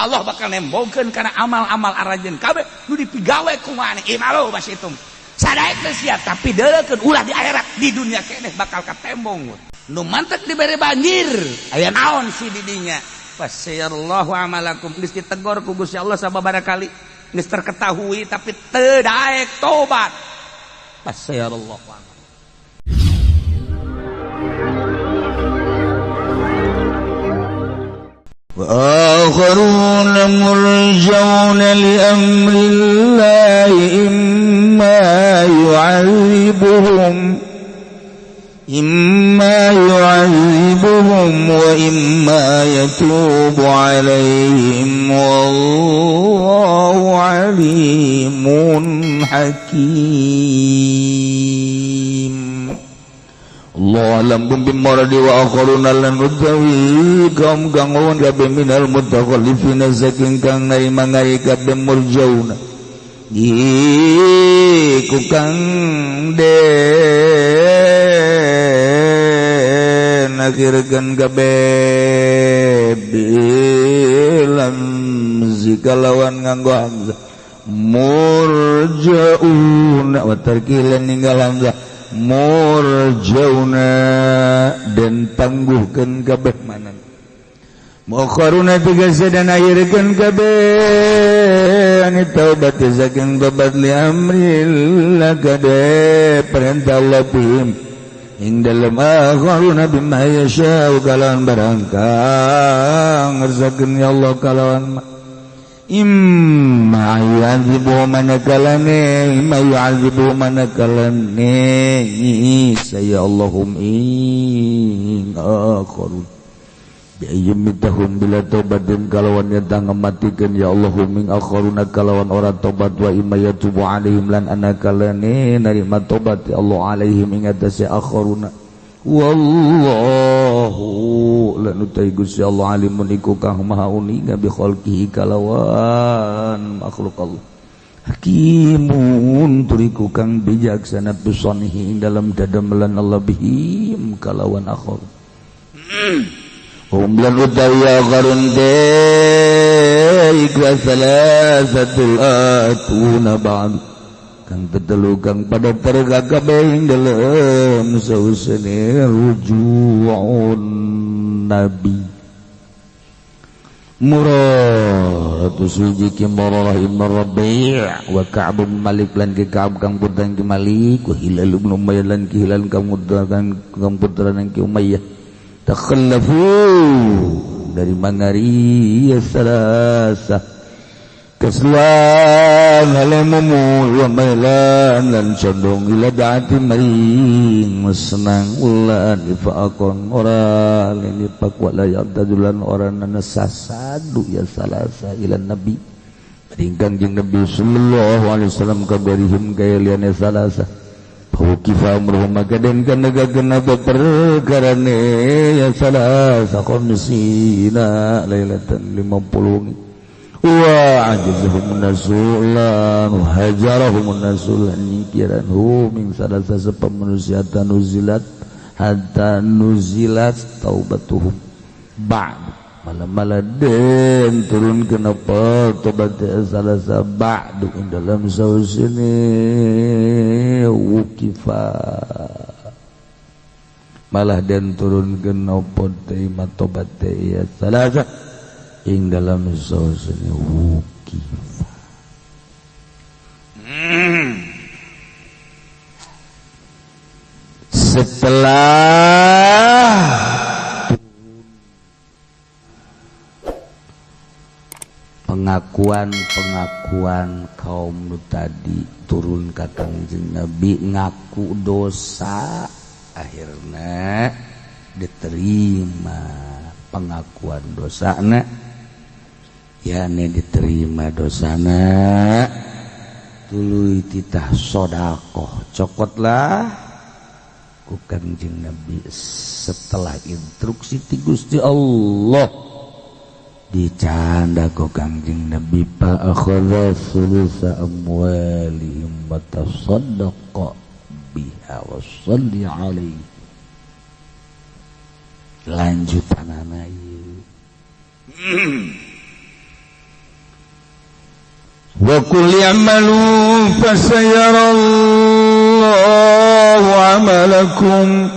Allah bakal nembongkeun kana amal-amal aranjeun kabeh nu dipigawe ku maneh. Imalu masitum. Sadaek teh sia tapi deuleukeun ulah di akhirat, di dunia keneh bakal katembong. Nu mantek dibere banjir, aya naon si di dinya? Fasayarallahu amalakum geus ditegor ku Gusti Allah sababaraha kali. Geus terketahui tapi teu daek tobat. Fasayarallahu amalakum. وآخرون مرجون لأمر الله إما يعذبهم وإما يتوب عليهم والله عليم حكيم. Allah alam bimaradi wa akharuna lan utawi kaum kang wong kabeh minal mutakhallifina saking kang narima ngari kabeh murjauna iku kang den akhirkeun kabeh bilam zikalawan nganggo hamzah murjauna wa tarkilan ninggal hamzah murjauna dan tangguhkeun kabeh manan muakharuna tegese dan akhirkeun kabeh ani taubat saking tobat li amril kade perintah Allah bihim ing dalem akharuna bima yasha'u kalawan barang kang ngersakeun ya Allah kalawan imma yu'adzibu manakalane imma yu'adzibu manakalane saya Allahum ing akharun bi ayyumitahum bila taubatin kalawan nyata ngematikan ya Allahum ing akharuna kalawan ora tobat wa imma yatubu alaihim lan anakalane narima tobat ya Allah alaihim ing atase akharuna wallahu lan utai Gusti Allah alimun iku kang maha uninga bi khalqihi kalawan makhluk Allah hakimun turiku kang bijaksana bisanihi dalam dadamelan Allah bihim kalawan akhir hum lan utawi akharun de iku salasatul atuna ba'd kang tetelu kang pada tergagap ing dalem sausene rujuun nabi muraratu suji ki Murarah ibn Rabi' wa Ka'b bin Malik lan ki Ka'b kang putra ki Malik wa Hilal ibn Umayyah lan ki Hilal kang putra ki Umayyah takhallafu dari mangari salasa keslan halemumu wa mailan lan condong ila daati maring senang ulan ifaakon ora linipak wala yabdadulan ora nasasadu ya salasa ila nabi maring Kangjeng Nabi sallallahu alaihi wasallam kabarihim kaya liyane salasa paukifa amruhum maka den kanegakkeun apa perkarane ya salasa khamsina lailatan 50 wa ajazahum nasulan hajarahum nasulan nyingkiran hu min salasa sebab manusia tanuzilat hatta nuzilat taubatuhum ba'd malam-malam den turun kenapa tobat salasa ba'du dalam sausini wukifa malah den turun kenapa terima tobat ya salasa ing dalam sausene wukifa. Setelah pengakuan-pengakuan kaum tadi turun ka Kangjeng Nabi ngaku dosa akhirnya diterima pengakuan dosana yakni diterima dosana tuluy titah sedekah cokotlah ku Kangjeng Nabi setelah instruksi ti Gusti Allah dicanda ku Kangjeng Nabi fa akhadha sulusa amwalihim wa tasaddaqa biha wa shalli alaihi lanjutanana ieu. Wa qul i'malu fasayarallahu 'amalakum.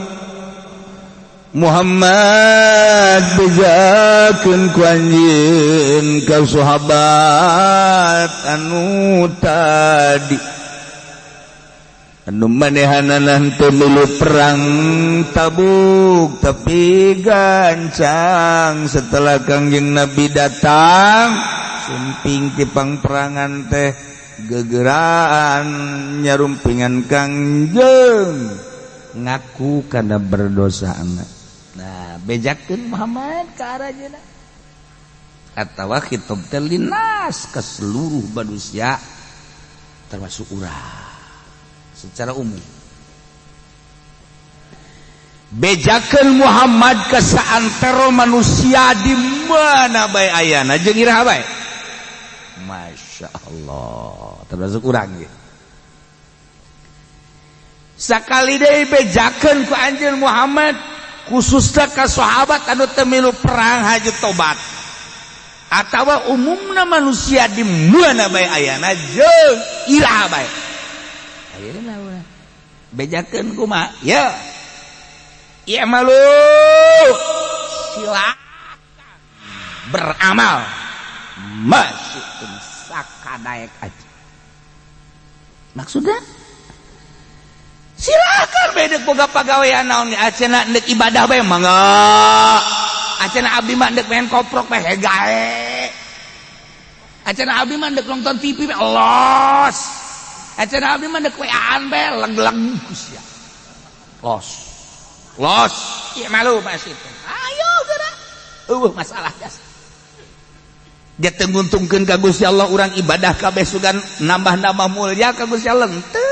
Muhammad bejakeun ku anjeun ka sahabat anu tadi anu manehanana teu milu perang Tabuk tapi gancang setelah Kangjeng Nabi datang sumping ti pangperangan teh gegeraan nyarumpingan Kangjeng ngaku kana berdosa anak. Nah, bejakeun Muhammad ka aranjeunna atawa khitab teh linas ke seluruh manusia termasuk urang secara umum. Bejakeun Muhammad ke saantero manusia di mana bae ayana jeung iraha bae. Masya Allah, termasuk urang ge. Sakali deui bejakeun ku anjeun Muhammad khususna ka sahabat anu teu milu perang haji tobat atawa umumna manusia di mana bae ayana jeung iraha bae. Ayeuna urang bejakeun kumaha? Ya. I'malu, silakan beramal masih sakadaek aja. Maksudnya silakan bedek boga pagawean naon acena ndek ibadah bae mangga. Acena abdi mah ndek main koprok bae hegae. Acena abdi mah ndek nonton TV bae los. Acena abdi mah ndek WA-an bae leg-leg sia. Los. Los. Ieu malu masih itu. Ayo geura. Eueuh masalah jas. Dia teu nguntungkeun ka Gusti Allah urang ibadah kabeh sugan nambah-nambah mulia ka Gusti Allah henteu.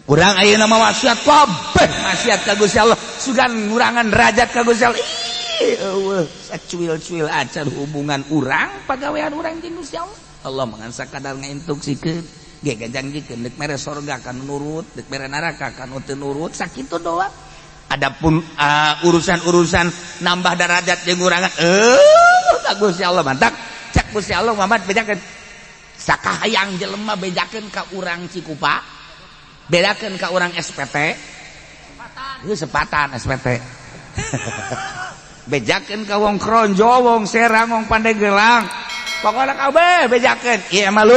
Urang ayeuna mah maksiat kabeh maksiat ka Gusti Allah sugan ngurangan derajat ka Gusti Allah. Ih eueuh sacuil-cuil acan hubungan urang pagawean urang jeung Gusti Allah. Allah mangan sakadar ngainstruksikeun ge gajangjikeun deuk mere sorga kan nurut, deuk mere neraka kan teu nurut, sakitu doang. Adapun urusan-urusan nambah derajat jeung ngurangan ka Gusti Allah mantak cak Gusti Allah Muhammad bejakeun sakahayang jelema bejakeun ka urang Cikupa, bedakeun ka urang SPT, ieu sepatan SPT. Bejakeun ka wong Kronjo, wong Serang, wong Pandeglang, pokona kabeh bejakeun. Ieu mah lu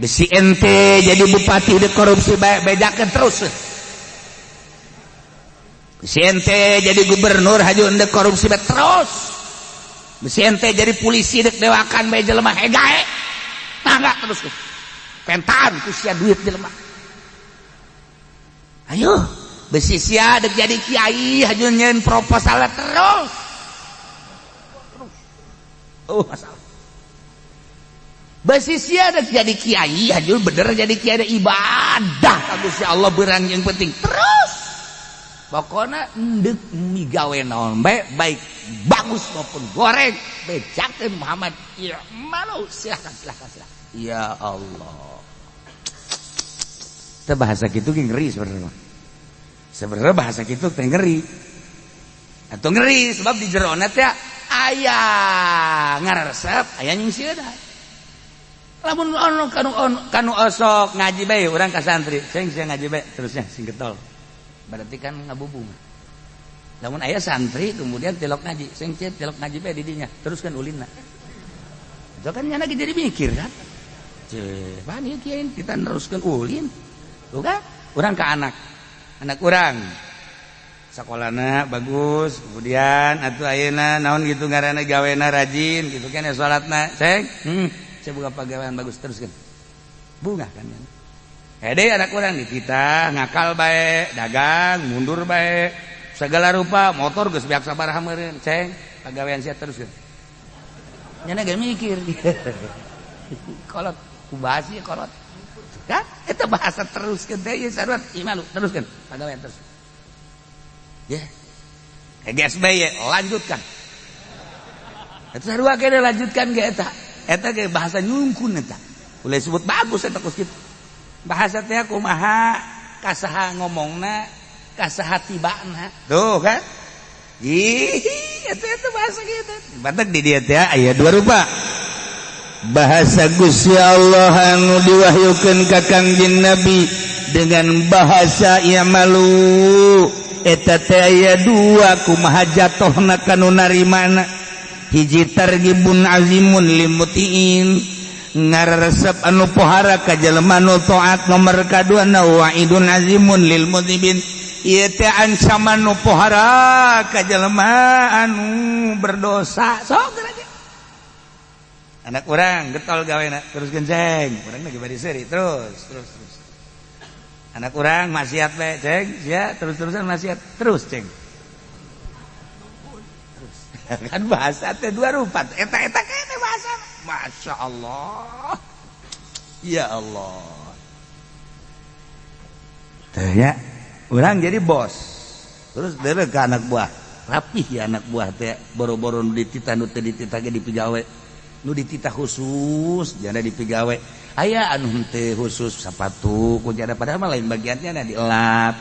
besi ente jadi bupati de korupsi bae bejakeun terus. Besi ente jadi gubernur haju endek korupsi bae terus. Besi ente jadi polisi dek dewakan bae jelema hegae. Tangga terus pentaan ku sia duit jelema. Ayo besi sia dek jadi kiai haju nyeun proposal terus. Terus. Oh masalah. Besi sia dek jadi kiai haju bener jadi kiai ibadah ka Gusti Allah berang yang penting terus. Pokoknya endek migawe naon bae baik bagus maupun goreng bejakeun Muhammad ya malu silakan silakan silakan. Ya Allah. Itu bahasa gitu ngeri sebenarnya. Sebenarnya bahasa gitu teh ngeri. Atau ngeri sebab di jerona teh aya ngaresep aya nyingsieuda. Lamun ono kanu osok ngaji bae urang ka santri, sing sia ngaji bae terusnya sing getol. Berarti kan ngabubung. Lamun aya santri kemudian tilok ngaji, sing tilok ngaji bae di dinya, teruskan ulinna. Itu kan nyana jadi mikir kan. Ceh, pan ieu kiai kita neruskeun ulin. Tuh kan? Urang ka anak. Anak urang sakolana bagus, kemudian atuh ayeuna naon gitu ngaranna gawena rajin gitu kan ya salatna. Ceng, saya buka pagawean bagus teruskeun. Bunga kan nyana. Hede anak urang dititah ngakal bae, dagang, mundur bae, segala rupa, motor geus beak sabaraha meureun, ceng, pagawean sia teruskeun. Nyana ge mikir. Kolot, ku bahas ieu kolot. Kan eta bahasa teruskeun teh ieu sarua ieu malu teruskeun, pagawean terus. Ya. GSB lanjutkan. Eta sarua kene lanjutkan ge eta. Eta ge bahasa nyungkun eta. Ulah sebut bagus eta kos kitu. Bahasa teh kumaha kasaha ngomongna, kasaha tibana. Tuh kan? Ih, Itu bahasa gitu. Batak di dia teh aya dua rupa. Bahasa Gusti Allah anu diwahyukeun ka Kangjeng Nabi dengan bahasa i'malu eta teh aya dua, kumaha jatohna ka nu narimana. Hiji, targhibun azimun lil mutiin, ngaresep anu pohara ka jelema nu taat. Nomor kadua, wa'idun azimun lil mudzinibin, ieu teh ancaman nu pohara ka jelema anu berdosa. Sok geura anak urang getol gawena, terus genceng, urang lagi bari seuri, terus terus terus. Anak urang maksiat we, ceng sia, terus-terusan maksiat terus, ceng, terus. Kan bahasa teh dua rupa, eta eta kene bahasa. Masya Allah, ya Allah teh ya, urang jadi bos terus dere ke anak buah rapih ya. Anak buah teh boro-boro nu dititah, nu teu dititah ge dipigawe. Nu dititah khusus janda dipigawe, aya anu henteu khusus, sepatu kunci ada, padahal mah lain bagiannya. Nah, dielap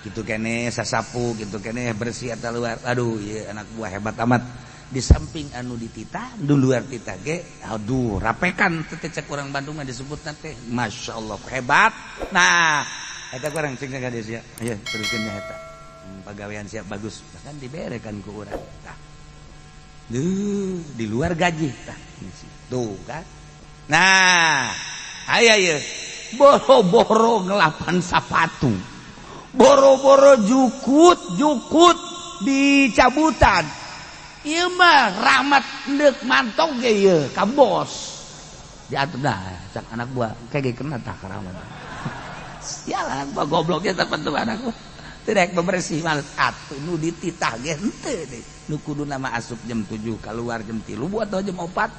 gitu kene, sasapu gitu kene, bersih atau luar. Aduh iya, anak buah hebat amat. Di samping anu dititah, di luar titah ge aduh rapekan teh, cek orang Bandung mah disebut teh Masya Allah hebat. Nah, eta kurang cek ka sia, ayo teruskeun nya eta. Pagawean siap bagus, bahkan diberekan ku urang tah. Duh, di luar gaji tah. Tuh kan. Nah, aya ye boro-boro ngelapan sapatu, boro-boro jukut jukut dicabutan. Ieu mah rahmat ndek mantog ge ieu ka bos. Diatur dah cak anak buah kayak kena tah rahmat. Sial, anak buah gobloknya terpentu, anak buah tidak bebersih, males atuh. Nu dititah ge henteu deh. Nu kudu nama asup jam 7 keluar jam 3 buat atau jam 4,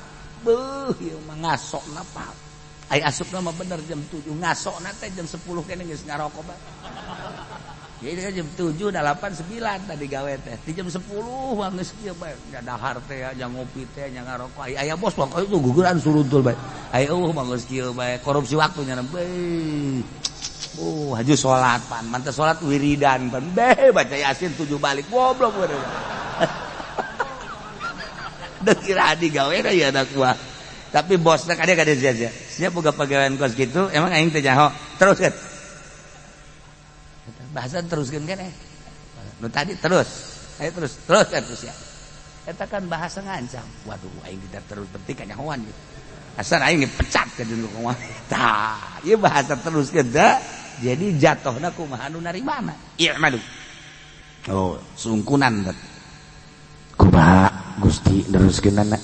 beuh ieu mah ngasokna pa. Ai asupna mah bener jam 7, ngasokna teh jam 10 kene geus ngarokok bae. Jadi kan jam 7, 8, 9 tadi gawe teh. Di jam 10 mah geus kieu bae. Nya dahar teh, nya ngopi teh, nya ngarokok. Ai aya bos mah itu guguran suruntul bae. Ai eueuh mah geus kieu bae, korupsi waktu nya bae. Oh, haju salat pan, mantep salat wiridan pan. Beh, baca Yasin 7 balik. Goblok bener. Dek kira digawe ya anak buah. Tapi bosna kade kade sia-sia. Siap boga pagawean kos gitu, emang aing teh nyaho. Terus kan. Bahasa teruskeun kan eh. Nu tadi terus. Ayo terus, terus kan terus ya. Eta kan bahasa ngancam. Waduh, aing tidak terus penting kanyahoan gitu. Asal aing dipecat ke dulu kumaha. Tah, ieu bahasa teruskeun teh. Jadi jatuhna kumaha nu narimana. I'malu. Oh, sungkunan teh. Kumaha Gusti neruskeunana?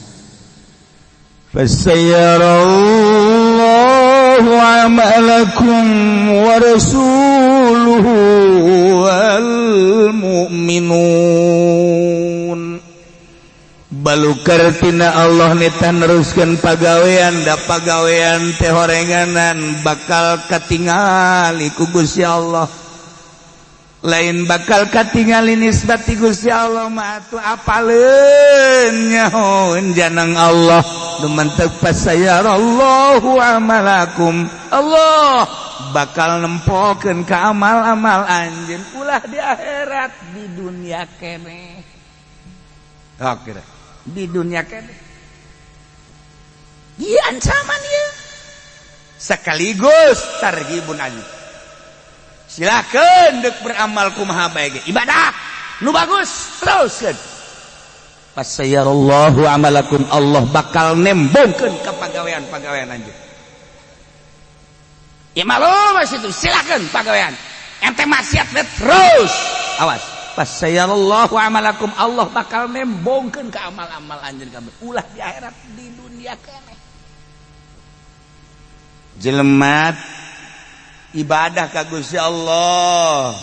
Fasayarallahu amalakum wa rasuluhu wal mu'minun. Balukar tina Allah nita neruskeun pagawean, da pagawean teh horenganan bakal katingali ku Gusti Allah. Lain bakal katingali nisbat ti Gusti Allah mah atuh apaleun nyahoeun janang Allah nu mantep. Fasayarallahu amalakum, Allah bakal nempokeun ka amal-amal anjeun, ulah di akhirat, di dunia keneh. Oke, di dunia keneh. Ieu ancaman ieu. Sekaligus targhibun azim. Silakan dek beramal kumaha bae ge. Ibadah nu bagus teruskeun. Fasayarallahu amalakum, Allah bakal nembongkeun ka pagawean-pagawean anjeun. Ya malu mas itu, silakan pagawean. Ente maksiat terus. Awas. Fasayarallahu amalakum, Allah bakal nembongkeun ka amal-amal anjeun kabeh. Ulah di akhirat, di dunia keneh. Jelema ibadah ka Gusti Allah,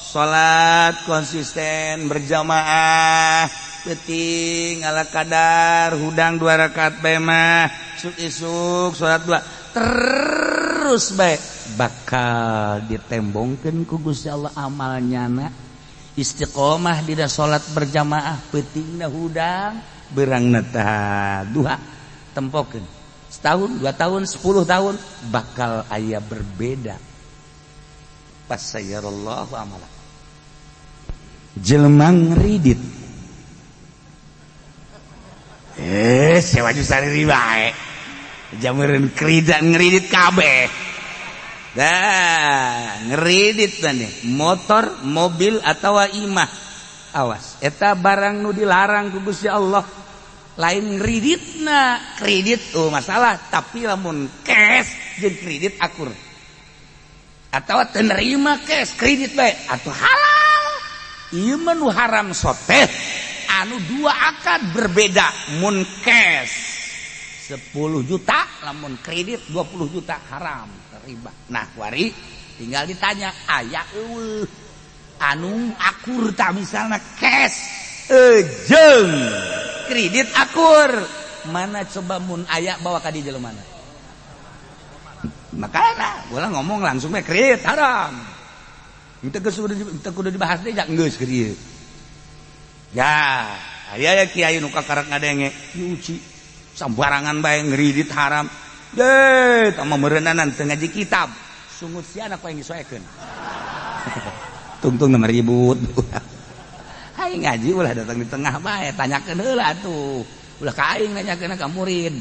salat konsisten berjamaah, penting ala kadar hudang dua rakaat bae mah, isuk isuk salat dua terus bae, bakal ditembongkeun ku Gusti Allah amalnya. Na istiqomah dina salat berjamaah, peutingna hudang, beurangna tah duha, tempokeun setahun, 2 tahun, 10 tahun bakal aya berbeda. Fasayarallahu amala. Jelema ngridit. Geus baju sariri bae. Jamureun kredit ngeridit kabeh. Dah, ngeridit teh motor, mobil atawa imah. Awas, eta barang nu dilarang ku Gusti Allah. Lain ngriditna, kredit oh masalah, tapi lamun cash jeung kredit akur. Atawa teu nerima cash, kredit bae atuh halal. Ieu mah nu haram soteh anu dua akad berbeda, mun cash 10 juta lamun kredit 20 juta haram riba. Nah, wari tinggal ditanya aya eueuh anu akur tak misalna cash jeung kredit akur mana coba mun aya bawa ka di jelema mana. Makana ulah ngomong langsung we kredit haram. Henteu geus kudu dibahas deui geus kredit. Ya, aya ya kiai nu kakarek ngadenge, "Uci, sambarangan bae ngridit haram." Deh, tah meureunana teu ngaji kitab. Sungut sia anak yang disoekeun. Tungtung nama ribut. Hai ngaji ulah datang di tengah bae, tanyakeun heula atuh. Ulah ka aing nanyakeun ka murid.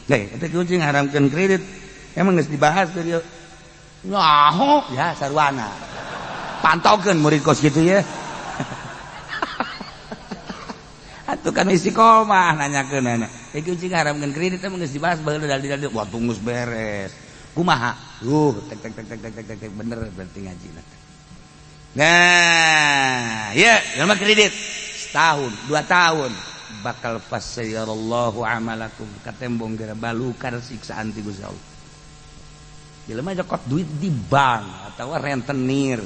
Deh, eta kucing haramkeun kredit. Emang geus dibahas teu dieu. Nyaho, ya sarwana. Pantaukeun murid kos kitu ya. Atuh kan istiqomah nanyakeun anak. Iki ucing haramkeun kredit emang geus dibahas baheula dalil-dalil. Wah, geus beres. Kumaha? Tek tek tek tek tek tek tek bener berarti ngaji. Nah, ya, jelema kredit setahun, 2 tahun bakal fasayarallahu amalakum katembong gara balukar siksaan ti Gusti Allah. Jelema jokot duit di bank atawa rentenir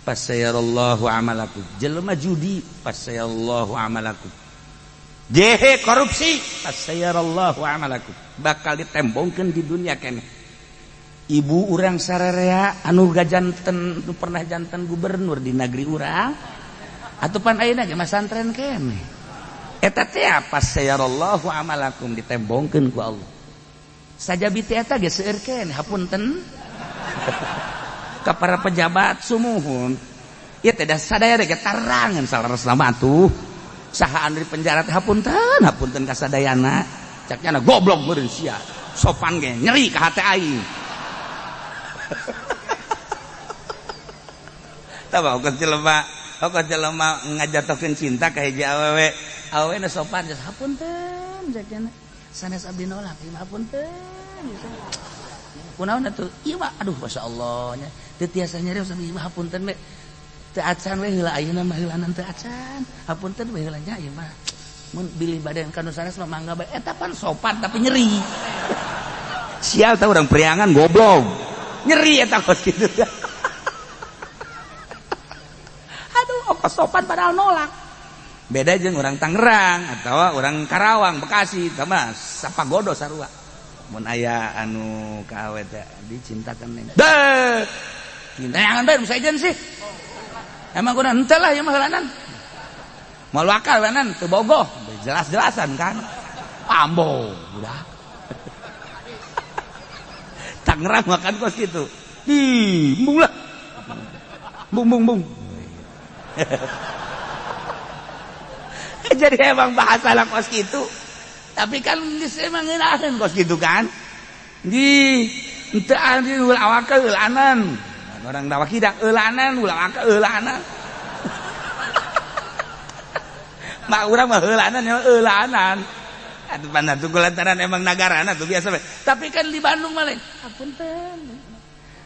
fasayarallahu amalakum. Jelema judi fasayarallahu amalakum. Jehe korupsi fasayarallahu amalakum. Bakal ditembongkeun di dunia keneh. Ibu urang sararea anu gajanten nu pernah janten gubernur di negeri urang atuh pan ayeuna ge masantren keneh. Eta teh fasayarallahu amalakum ditembongkeun ku Allah. Sajabi teh eta ge seueur keneh hapunten ka para pejabat sumuhun. Ieu teh da sadaya ge tarangan saleresna mah atuh. Saha anu di penjara teh hapunten, hapunten ka sadayana. Cak nya goblok meureun sia. Sopan ge nyeri ka hate aing. Tah ongkos jelema ngajatohkeun cinta ka hiji awewe. Awewe nu sopan geus hapunten cak nya. Sanes abdi nolak ieu hapunten. Kunaon atuh? Ieu mah aduh masyaallah nya. Teu tiasa nyarios abdi mah hapunten we. Teu acan we heula ayeuna mah heulanan teu acan. Hapunten we heula nya ieu mah. Mun bilih badan ka nu sanes mah mangga bae. Eta pan sopan tapi nyeri. Sial tah urang priangan goblok. Nyeri eta kos kitu. Aduh, ongkos sopan padahal nolak. Beda jeung urang Tangerang atawa urang Karawang, Bekasi, tah mah sapagodo sarua. Mun aya anu ka awe teh dicintakan neng. Deh. Cinta jangan bae nu sejen sih. Emang kuna henteu lah ieu mah heulanan. Moal wakal heulanan teu bogoh, jelas-jelasan kan. Ambo, udah. Tangerang makan kos gitu. Di, bung lah. Bung bung bung. Jadi emang bahasa lah kos gitu. Tapi kan geus emang ngeunaheun kos gitu kan. Di henteu anu ulah awak eulanan. Orang dawa kidang eulanan, ulah awak eulanan. Mak urang mah eulanan ya eulanan. Atuh pan atuh lantaran emang nagarana tuh biasa we. Tapi kan di Bandung mah lain. Hapunten.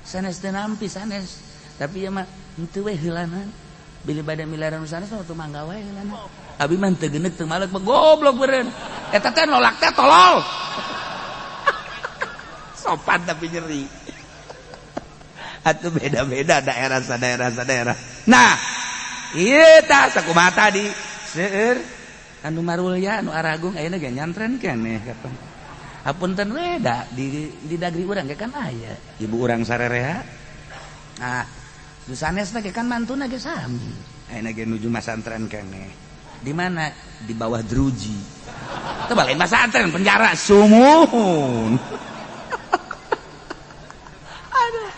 Sanes teu nampi sanes. Tapi ieu mah henteu we heulanan. Bilih bade milaran sanes mah teu mangga wae heulanan. Abi mah teu geuneuk teu malek mah goblok beureun. Eta teh nolak teh tolol. Sopan tapi nyeri. Atuh beda-beda daerah sadaerah sadaerah. Nah, ieu tah sakumaha tadi seueur anu marulya anu aragung ayeuna ge nyantren keneh kapan. Hapunten we da di dagri urang ge kan aya. Ibu urang sarerea. Nah, nu sanesna ge kan mantuna ge sami. Ayeuna ge nuju masantren keneh. Di mana? Di bawah druji. Teu balain masantren penjara sumuhun. Aduh.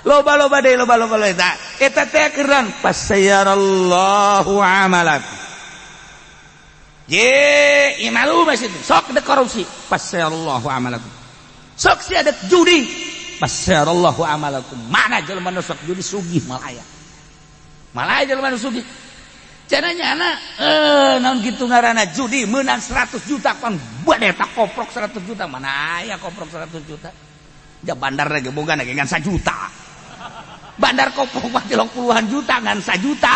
Loba-loba deui loba-loba eta. Eta teh keuran fasayarallahu amalakum. Ye, imalu masih sok dek korupsi, fasyarallahu amalakum. Sok sia dek judi, fasyarallahu amalakum. Mana jelema nu sok judi sugih malaya. Malaya jelema nu sugih. Caranya anak, naon kitu ngaranna judi meunang 100 juta pan bade tak koprok 100 juta, mana aya koprok 100 juta. Ja bandar ge boga ge ngan 1 juta. Bandar koprok mah 30-an juta ngan 1 juta.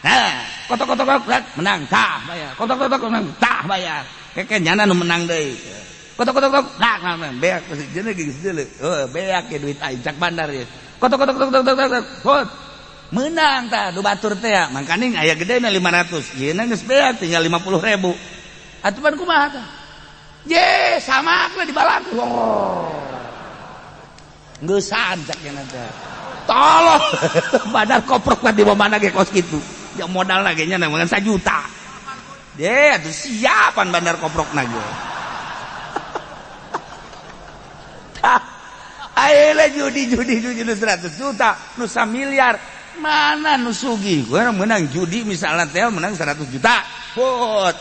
Nah, kotok-kotok menang tah bayar. Kotok-kotok menang tah bayar. Keke nyana nu menang deui. Kotok-kotok nah beak jeung geus deuleu. Heuh, beak ye duit aing cak bandar ye. Kotok-kotok hot. Menang tah du batur teh mangkaning aya gedena 500. Yeuna geus beak tinggal 50.000. Atuh pan kumaha tah? Ye, sama lah dibalak. Oh. Geusan cak nya teh. Tolong bandar koprok lah di mana ge kos kitu. Ya modal lagi nya ngan 1 juta. Ye, atuh siapan bandar koprok na ge. Tah, ayeuna judi-judi nu 100 juta, nu 1 miliar. Mana nu sugih? Gua menang judi misalnya teh menang 100 juta. Put,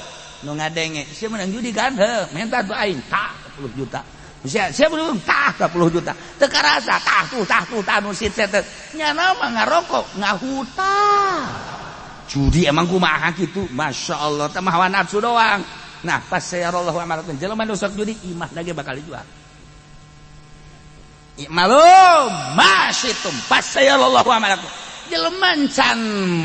nu ngadenge, sia menang judi kan? Heuh, minta tuh aing tah 10 juta. Sia sia belum tah 10 juta. Teu karasa tah tuh tah nu sit set. Nyana mah ngarokok, ngahutang. Judi emang kumaha kitu, Masya Allah, teh mah hawa nafsu doang. Nah, pas sayarallahu amalakum, jelema nu sok judi imah lagi bakal dijual. I'malu masyitum, pas sayarallahu amalakum. Jelema can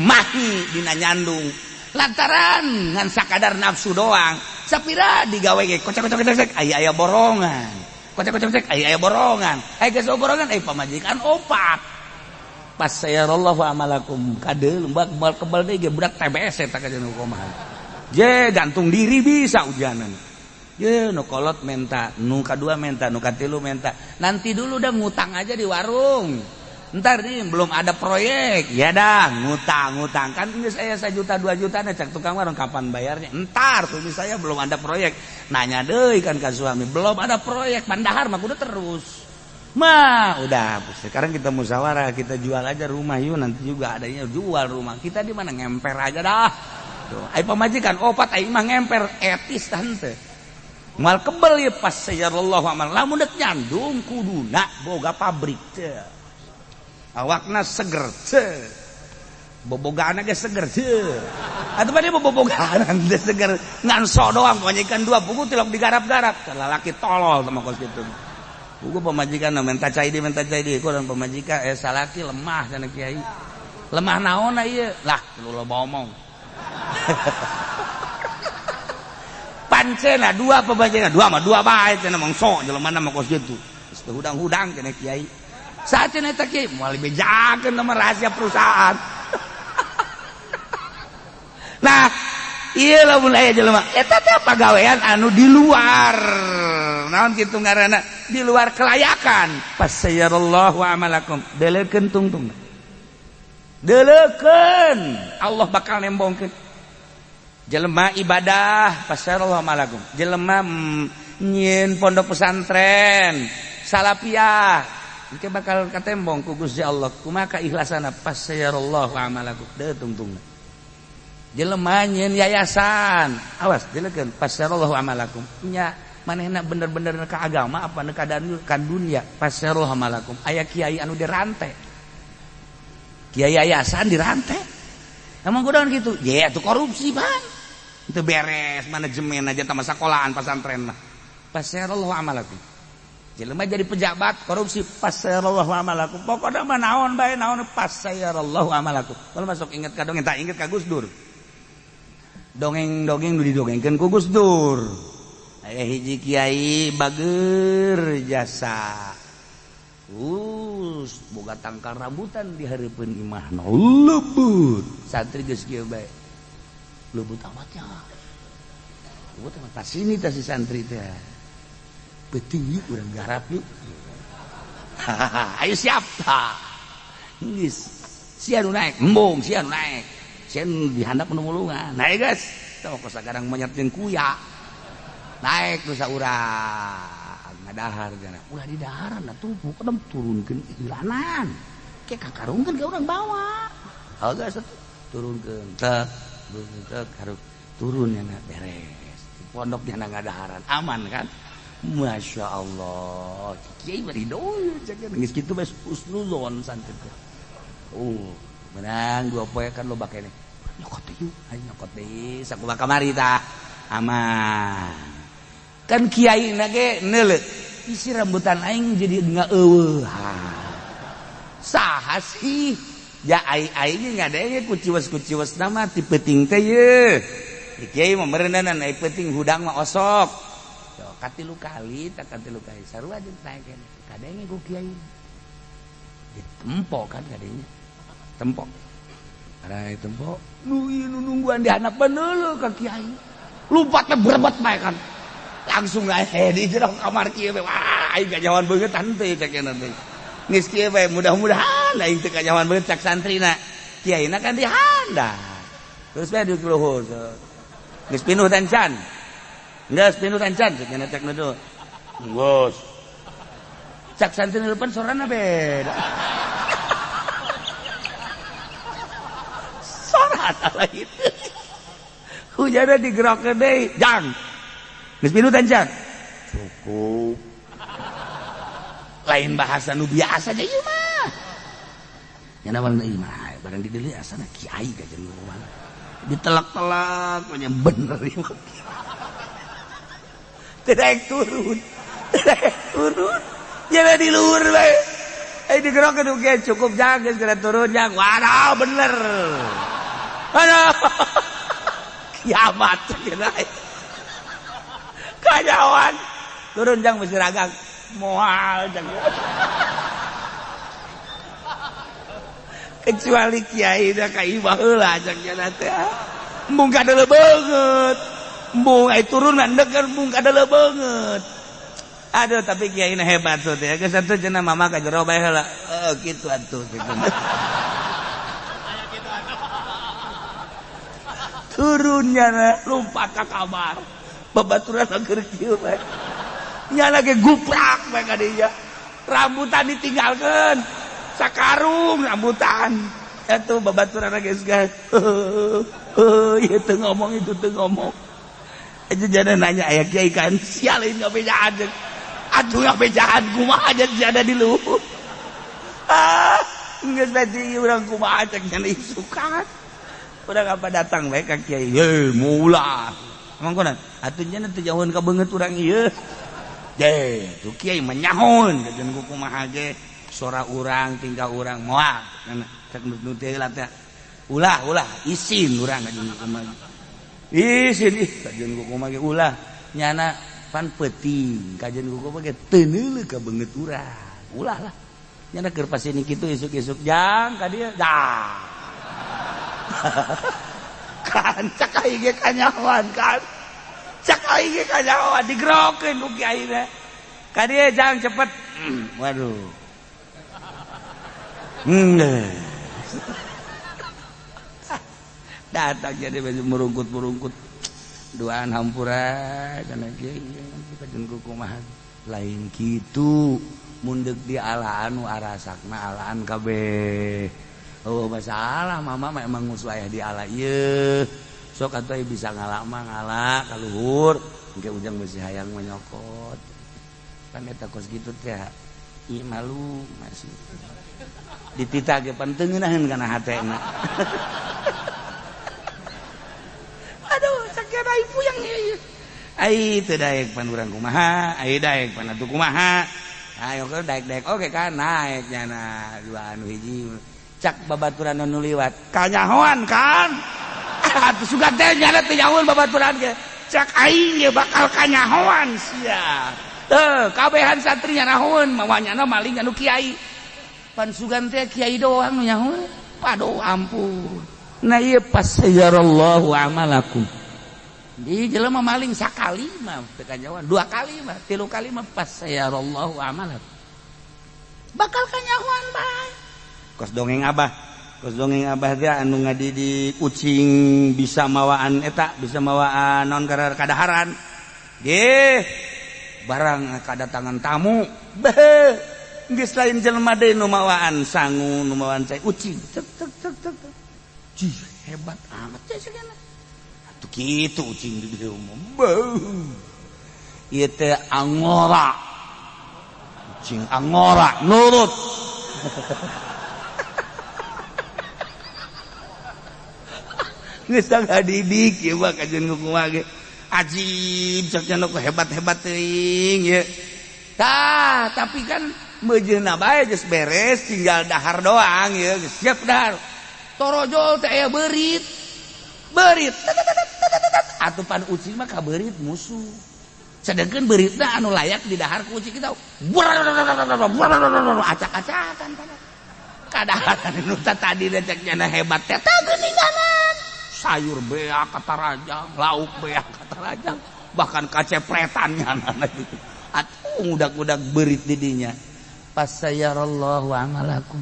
mahi dina nyandung lantaran ngan sakadar nafsu doang. Sapira digawe ge kocak-kocak aya aya borongan. Kocak-kocak aya aya borongan. Aya geus borongan aya pamajikan opat. Pas sayarallahu amalakum kadeul mbak kebal kebal deui ge budak TBS eta ka jeung kumaha. Je gantung diri bisa ujanan. Je nu kolot menta, nu kadua menta, nu katilu menta. Nanti dulu dah ngutang aja di warung. Ntar nih belum ada proyek. Ya dah ngutang-ngutang kan ini saya 1 juta 2 juta nih cek tukang warung kapan bayarnya? Entar suami saya belum ada proyek. Nanya deui kan ka suami, belum ada proyek, pandahar mah kudu terus. Mah udah sekarang kita musyawarah, kita jual aja rumah yuk, nanti juga adanya jual rumah. Kita di mana ngemper aja dah. Tuh, ai pamajikan opat ai mah ngemper etis tante. Moal kebel ye pas sayarallahu amal. Lamun deuk nyandung kuduna boga pabrik teh. Awakna seger teh. Bobogaana ge seger teh. Atuh bade bobogaan teh seger ngan sok doang pamajikan dua buku tilok digarap-garap. Lalaki tolol sama kos kitu. Buku pemajikan minta cai di kurang pemajikan salaki lemah cenah kiai. Lemah naon ieu? Lah lu loba omong. Pancena dua pemajikan dua mah dua bae cenah mangso jelema mah kos kitu. Geus teu hudang-hudang cenah kiai. Saat cenah eta kiai moal dibejakeun nama rahasia perusahaan. Nah, ieu lamun aya jelema eta teh pagawean anu di luar. Naon kitu ngaranna? Di luar kelayakan. Fasayarallahu amalakum. Deleukeun tungtung. Deleukeun. Allah bakal nembongkeun. Jelema ibadah fasayarallahu amalakum. Jelema nyieun pondok pesantren salafiyah engke bakal katembong ku Gusti Allah. Kumaha kaikhlasanna fasayarallahu amalakum. Deu tungtungna. Jelema nyieun yayasan, awas deleukeun fasayarallahu amalakum. Nya manehna bener-bener ka agama apa ka dunia fasayarallahu amalakum. Aya kiai anu dirante, kiai yayasan dirante, emang kudaon gitu ye atuh korupsi bang itu beres manajemen aja tambah sekolahan pesantren mah fasayarallahu amalakum. Jelema jadi pejabat korupsi fasayarallahu amalakum. Pokokna mah naon bae naon fasayarallahu amalakum. Kalau masuk inget ka dongeng tak inget ka Gus Dur. Dongeng-dongeng nu didongengkeun ku Gus Dur. Aya hiji kiai bager jasa. Us boga tangkal rambutan di hareupeun imahna. Lebut. Santri geus kieu bae. Lebut amatnya. Lebut amat tas sini tas si santri teh. Peuting yuk urang garap yuk. Ayo siap tah. Geus. Sia nu naik, embung sia nu naik. Sia nu dihandap nu mulungan. Naik geus. Tah kos sagarang monyet jeung kuya. Naik nu saurang ngadahar cenah. Ulah didaharan atuh pokona turunkeun ilanan. Ke kakarungkeun ka urang bawa. Geus turunkeun tek tek hareup. Turun ya beres. Di pondoknya ngadaharan aman kan? Masya Allah. Kiai bari doy geus kitu bae husnuzon santri teh. Menang 2 poe kan loba keneh. Nyokot deui, ayo nyokot deui sakumaha kamari tah. Aman. Kan kiai na ge neuleut. Isi rambutan aing jadi ngaeuweuh. Saha sih? Ya aing ngadenge kuciwes-kuciwes nama ti peuting teh ye. Kiai mah meureunan ai peuting hudang mah osok. Yo katilu kali tak katilu kali sarua jeung naek keneh. Kadenge ku kiai. Ditempo kan kadenya. Tempo. Ada tempo. Nu ieu nu nungguan di handap beneuleuh ka kiai. Lompatna berebet bae kan. Langsung ae di jero kamar kieu we. Wah, aing kanyahoan beungeut teh cek teh. Geus kieu bae mudah-mudahan aing teu kanyahoan beungeut cak santrina. Kiaina kan di handap. Terus bae di luhur. Geus pinuh tancan. Geus pinuh tancan cek cek nu. Geus. Cak santri nu depan sorana beda. Sorana lain. Hujanna digerokeun deui, jang. Geus pinuh tancan. Cukup. Lain bahasa nu biasa aja ieu mah. Nya mah ieu mah barang di deui asana kiai ka jeung kumaha. Ditelak-telak nya bener ieu mah. Teu daek turun. Teu daek turun. Nya di luhur bae. Eh digerokeun oge cukup jang geus geura turun jang. Waduh bener. Aduh. Kiamat cenah. Kanyawan. Turun jang mesti ragang. Moal jang. Kecuali kiai da ka imah heula jang nya teh. Embung kadeuleu beungeut. Embung ai turun mah ndek embung kadeuleu beungeut. Aduh tapi kiai na hebat tuh teh. Geus atuh cenah mama ka jero bae heula. Heuh kitu atuh gitu. Turunnya lompat ke kamar. Babaturan keur kieu bae. Nya lagi guprak bae ka dinya. Rambutan ditinggalkeun. Sakarung rambutan. Atuh babaturan geus geus. Heuh, ieu teu ngomong itu teu ngomong. Aja jana nanya aya kiai kan sial ini ngabejaan. Atuh ngabejaan kumaha aja jana di luhur. Ah, geus bae urang kumaha cek nya isukan. Urang apa datang bae ka kiai. Heuh, maulah. Emang kunaon? Atuh nya teu jauheun ka beungeut urang ieu. Deh, tuh kiai menyahun kajen kumaha ge sora urang tingkah urang moal. Cek nu teh heula teh. Ulah, ulah isin urang kajen kumaha. Isin ih kajen kumaha ge ulah. Nyana pan peuting kajen kumaha ge teu neuleuh ka beungeut urang. Ulah lah. Nyana keur pasini kitu isuk-isuk jang ka dieu. Dah. Kan cak aing ge kanyahoan kan. Cak aing ge kanyahoan digerokeun ku kiai teh. Ka dieu jang cepet. Waduh. Datang jadi merungkut-merungkut. Duaan hampura kana kiai kajen kumaha. Lain kitu mundek di alaan nu arasakna alaan kabeh. Oh masalah mama mah emang musuh ayah di ala ieu. Sok atuh bisa ngala mah ngala ka luhur, engke ujang beusi hayang mah nyokot. Pan eta kos kitu teh ieu malu masih. Dititah ge pan teu ngeunaheun kana hatena. Aduh sakieu ai puyeng ieu. Ai teu daek pan urang kumaha, ai daek pan atuh kumaha. Ayo ke daek-daek oge kan naek nyana dua anu hiji. Cak babaturan nu liwat kanyahoan kan atuh sugan teh nyana teu nyahoan babaturan ge cak aing ge bakal kanyahoan sia teu kabehan santri nyanahoan mawa nyana maling anu kiai pan sugan teh kiai doang nu nyahoan paduh ampun. Nah ieu pasayarallahu amalakum di jelema maling sakali mah teu kanyahoan dua kali mah tilu kali mah pasayarallahu amalakum bakal kanyahoan bae. Kos dongeng abah teh anu ngadidik ucing bisa mawaan eta bisa mawaan non kadaharan geh barang kadatangan tamu beuh geus lain jelema deui nu mawaan sangu nu mawaan cai ucing tek tek tek tek. Cih hebat amat cai segana. Tuh kitu ucing di dieu mah. Beuh. Ieu teh angora. Ucing angora nurut. Geus ngadidik ieu mah kajeun kumaha ge. Ajib cek nya nu hebat-hebat teuing ieu. Tah, tapi kan meujeuna bae geus beres tinggal dahar doang ieu geus siap dahar. Torojol teh aya beurit. Beurit. Atupan ucing mah ka beurit musuh. Sedangkan beuritna anu layak didahar ku ucing kita. Acak-acakan kadaharan nu tadi cek nya hebat teh tah geuninganan. Sayur beak katarajang, lauk beak katarajang, bahkan kacepretan nyana gitu. Atuh ngudak-ngudak beurit di dinya. Fasayarallahu amalakum.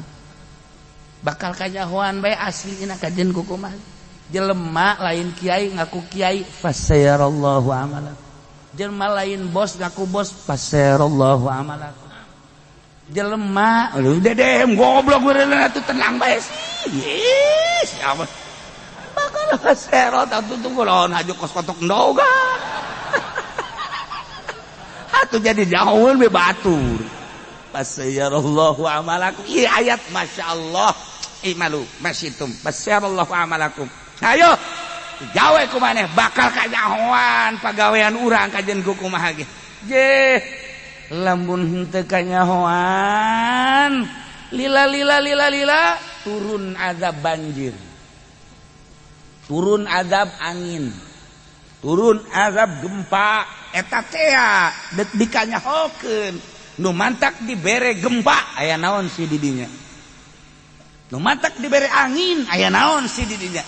Bakal kanyahoan bae aslina kajen kukumaha. Jelema lain kiai ngaku kiai, fasayarallahu amalakum. Jelema lain bos ngaku bos, fasayarallahu amalakum. Jelema lu dedem goblok beureunan atuh tenang bae sih. Ih, siapa? Bakal serot atuh tunggu lawan haju kos kotok ndoga. Atuh jadi jauh be batur. Fasayarallahu amalakum. Ieu ayat masyaallah. Imalu masyitum. Fasayarallahu amalakum. Ayo gawe ku maneh bakal kanyahoan pagawean urang kajen ku kumaha ge. Je lamun henteu kanyahoan lila lila lila lila turun azab banjir. Turun azab angin, turun azab gempa, eta tea deuk dikanyahokeun. Nu mantak dibere gempa aya naon si didinya. Nu mantak dibere angin aya naon si didinya.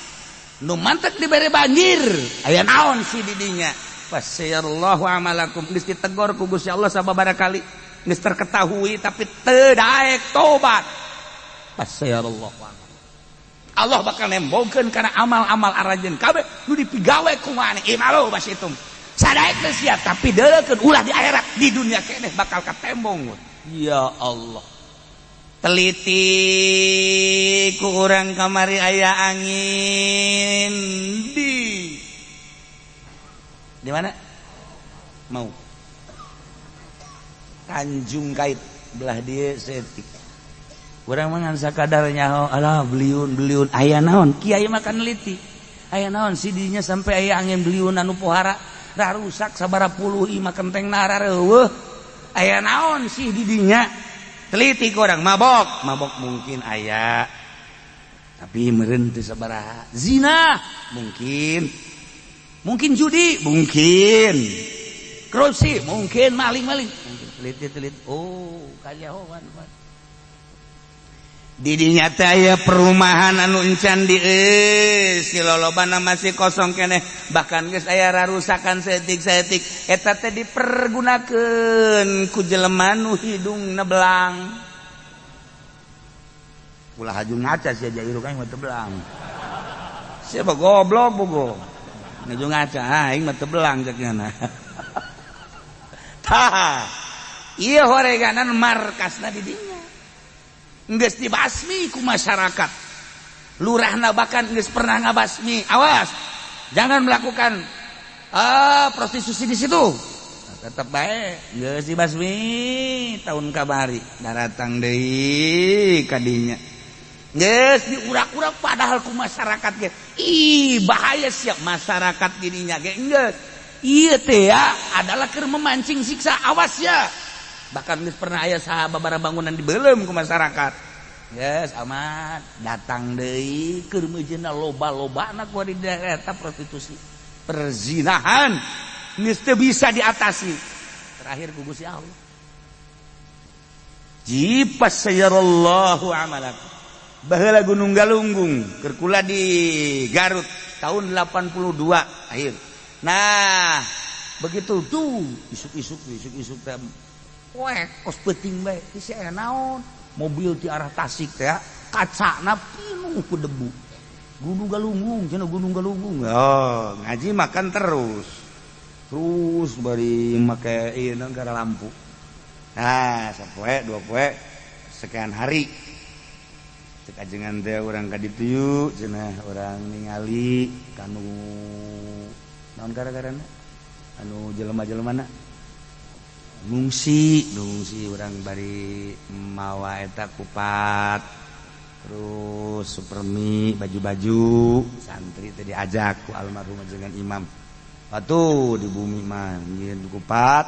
Nu mantak dibere banjir aya naon si didinya. Fasayarallahu amalakum. Geus ditegor ku Gusti Allah sababaraha kali, geus terketahui tapi teu daek tobat. Fasayarallahu amalakum. Allah bakal nembongkeun kana amal-amal aranjeun kabeh nu dipigawe ku maneh. Imalu basitum. Sadaek teh siap tapi deuleukeun ulah di akhirat, di dunia keneh bakal katembong. Ya Allah. Teliti ku urang kamari aya angin di mana? Mau. Tanjung Kait belah dieu setik. Urang mah ngan sakadar nyaho, alah beliun-beliun aya naon? Kiai mah kan neliti. Aya naon sidinya sampai aya angin beliun anu pohara rarusak sabaraha puluh imah kenteng narareueuh. Aya naon sih didinya? Teliti ku urang mabok, mabok mungkin aya. Tapi meureun teu sabaraha. Zina mungkin. Mungkin judi, mungkin. Korupsi mungkin, maling-maling. Mungkin teliti-teliti. Oh, kanyahoan. Didinya teh aya perumahan anu encan di si lolobana masih kosong keneh, bahkan geus aya rarusakan saeutik-saeutik eta teh dipergunakeun ku jelema nu hidungna belang. Ulah haju ngaca sia jairu aing mah teu belang. Sia goblok bogo. Ngaju ngaca aing mah teu belang cek nyana. Tah, ieu horeganan markasna di dinya. Geus dibasmi ku masyarakat. Lurahna bahkan geus pernah ngabasmi. Awas, jangan melakukan prostitusi di situ. Nah, tetep bae geus dibasmi tahun kabari daratang deui ka dinya. Geus diurak-urak padahal ku masyarakat ge. Ih, bahaya siap masyarakat dirinya ge geus. Ieu teh adalah keur memancing siksa, awas ya. Bahkan geus pernah aya sababaraha bangunan dibeuleum ku masyarakat. Geus amat datang deui keur meujeuhna loba-lobana ku di daerah eta prostitusi, perzinahan geus teu bisa diatasi. Terakhir ku Gusti Allah. Jipasayarallahu amalakum. Baheula Gunung Galunggung keur kula di Garut tahun 82 akhir. Nah, begitu tuh isuk-isuk isuk-isuk teh weh, kos peuting bae, si aya naon? Mobil ti arah Tasik teh kacana pinuh ku debu. Gunung Galunggung, cenah Gunung Galunggung. Oh, ngaji makan terus. Terus bari make ieu gara lampu. Nah, sapoe, dua poe, sekian hari. Cek ajengan teh urang ka ditu cenah urang ningali kanu Naon gara-garana? Anu jelema-jelemana ngungsi, ngungsi urang bari mawa eta kupat. Terus supermi, baju-baju santri teh diajak ku almarhum dengan imam. Patuh di bumi mah nyieun kupat,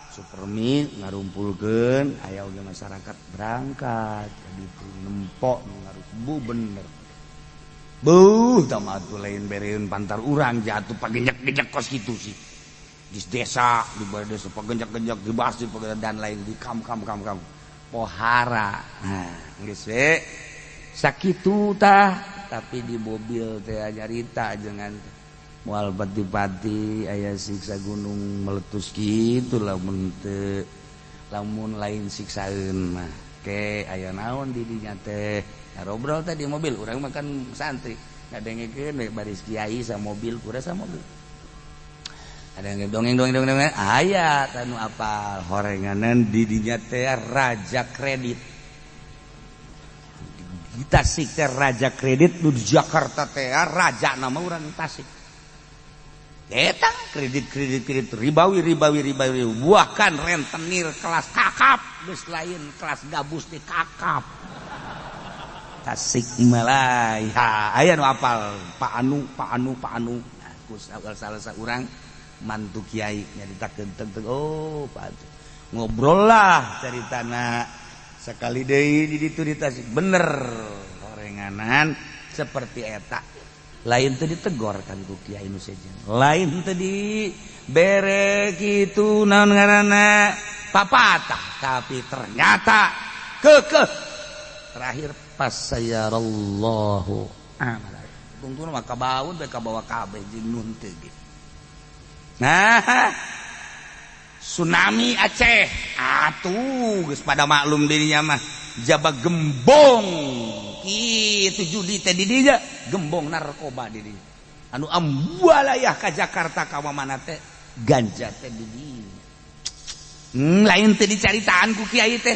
supermi ngarumpulkeun aya oge masyarakat berangkat jadi nempok ngaruh bener. Buh, tah atuh lain bereun pantar urang jatuh pagenjek-genjek kos kitu sih. Di desa, di balai desa pagenjek-genjek dibahas di dan lain di kam kam kam kam. Pohara. Nah, geus we. Sakitu tah, tapi di mobil teh nyarita jangan moal pati-pati aya siksa gunung meletus kitu lamun teu lamun lain siksaeun mah. Ke aya naon di dinya teh. Ngobrol tadi mobil, urang makan santri ngadengekeun we baris kiai sa mobil, kura sa mobil. Ada yang dongeng dongeng dongeng aya tanu apal horenganan di dinya teh raja kredit. Di Tasik teh raja kredit, nu di Jakarta teh raja nama urang Tasik. Eta kredit kredit kredit ribawi ribawi ribawi bahkan rentenir kelas kakap geus lain kelas gabus di kakap. Tasik Malaya aya nu apal Pak Anu Pak Anu Pak Anu. Nah, ku salah saurang mantu kiai nyaritakeun tentang oh Pak Anu. Ngobrol lah caritana sekali deui di ditu di Tasik bener horenganan seperti eta lain teu ditegor kan ku kiai nu sejen lain teu di bere kitu naon ngaranna papatah tapi ternyata kekeh terakhir pasayarallahu amalan tungtuna mah kabaun bae kabawa kabeh jeung nun teu ge. Nah, tsunami Aceh atuh geus pada maklum dirinya mah jaba gembong kitu judi teh di dinya gembong narkoba di dinya anu ambualayah ka Jakarta ka mana teh ganja teh di dinya. Lain teh dicaritaan ku kiai teh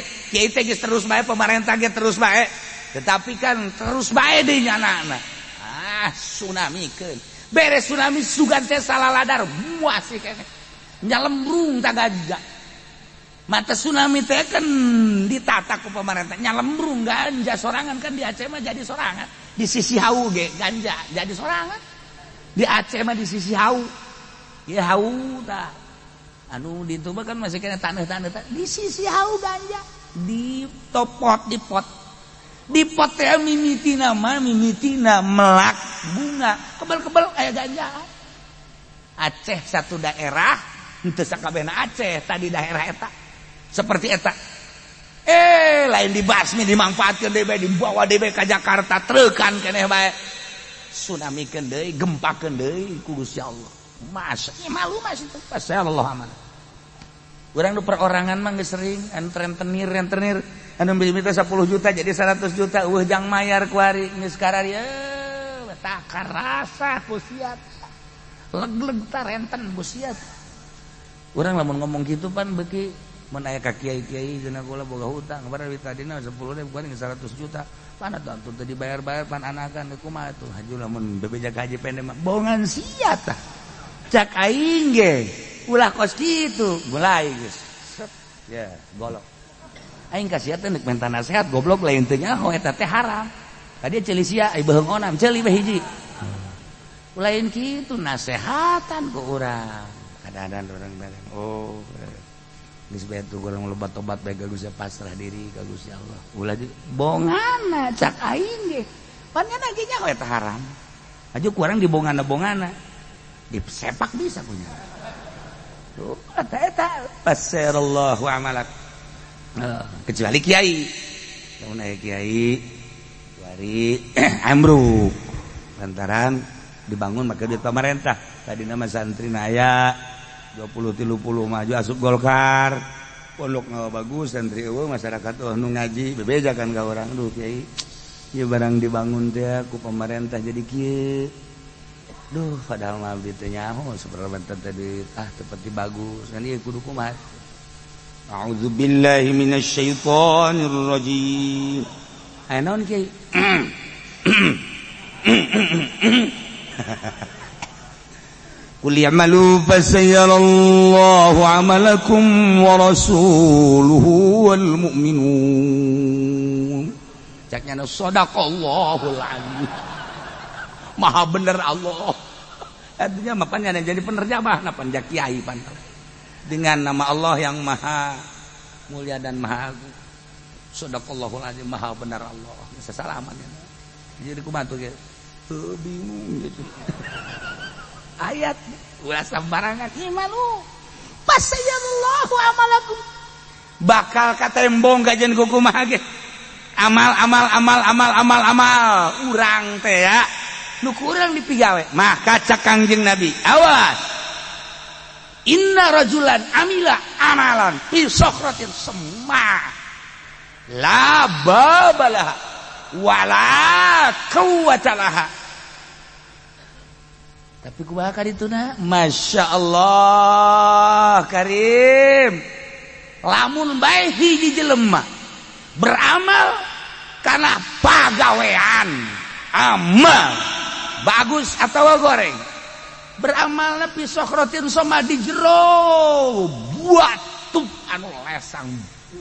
geus terus bae pemerintah ge terus bae tetapi kan terus bae deui nyana. Ah tsunami keun beres tsunami sugan teh salaladar muas sih keneh nyalembrung ta ganja mata tsunami teh kan ditata ku pemerintah nyalembrung ganja sorangan kan di Aceh mah jadi sorangan di sisi hau ge ganja jadi sorangan di Aceh mah di sisi hau ya hau tah anu di itu mah kan masih kena tanah-tanah di sisi hau ganja di topot di pot di pot teh mimitina mah mimitina melak bunga kebel-kebel aya ganja. Aceh satu daerah henteu sakabehna Aceh tadi daerah eta seperti eta lain dibasmi dimanfaatkeun deui bae dibawa deui bae ka Jakarta treukan keneh bae tsunami keun deui gempakeun deui ku Gusti Allah. Mas malu mas itu pasallah amanah. Urang nu perorangan mah geus sering anu rentenir rentenir anu minta 10 juta jadi 100 juta eueuh jang mayar kuari geus karari tah karasa ku sia leg-leg ta renten ku sia. Urang lamun ngomong kitu pan beuki mun aya ka kiai-kiai geuna kula boga hutang kabar duit tadina 10 ribu kuari 100 juta pan atuh teu dibayar-bayar pan anakan kumaha atuh haju lamun bebeja ka haji pendek mah bongan sia tah cak aing ge ulah kos kitu mulai geus set ya golok aing ka sia teh neuk menta nasihat goblok lain teu nyaho eta teh haram tadi ceuli sia ai beuheung onam ceuli we hiji lain kitu nasehatan ku urang kadang-kadang urang bareng oh geus bae tuh urang lobat tobat bae ka Gusti pasrah diri ka Gusti Allah ulah bongana cak aing ge pan nya ge nyaho eta haram aju ku urang dibongana-bongana disepak bisa punya tuh eta eta pasirallahu amalak. Kecuali kiai lamun aya kiai wari ambruk lantaran dibangun make duit pemerintah tadi nama santri aya 20 30 maju asup Golkar pondok ngawa bagus santri eueuh masyarakat eueuh nu ngaji bebeja kan ka urang duh kiai ieu barang dibangun teh ku pemerintah jadi kieu duh padahal mah abdi teh nyaho seberapa tadi ah teu bagus kan ieu kudu kumaha. A'udzubillahi minasyaitonir rajim. Aya naon kiai? Qul i'malu fasayarallahu 'amalakum wa rasuluhu wal mu'minun. Caknya sadaqallahul azim. Maha bener Allah. Artinya makanya jadi penerjemah napa kiai pan. Dengan nama Allah yang maha mulia dan maha agung. Sadaqallahul azim, maha benar Allah. Bisa salaman ya. Jadi kumaha tuh gitu. Bingung gitu. Ayat ulah sembarangan imalu fasayarallahu amalakum bakal katembong kajian kumaha ge amal amal amal amal amal amal urang teh ya nu kurang dipigawe maka cak Kangjeng Nabi awas inna rajulan amila amalan fi sokratin semma la babalaha wala quwwata laha. Tapi kumaha kadituna? Masya Allah Karim. Lamun bae hiji jelema beramal karena pagawean, amal bagus atau goreng. Beramalna fi sokratin soma di jero batu anu lesang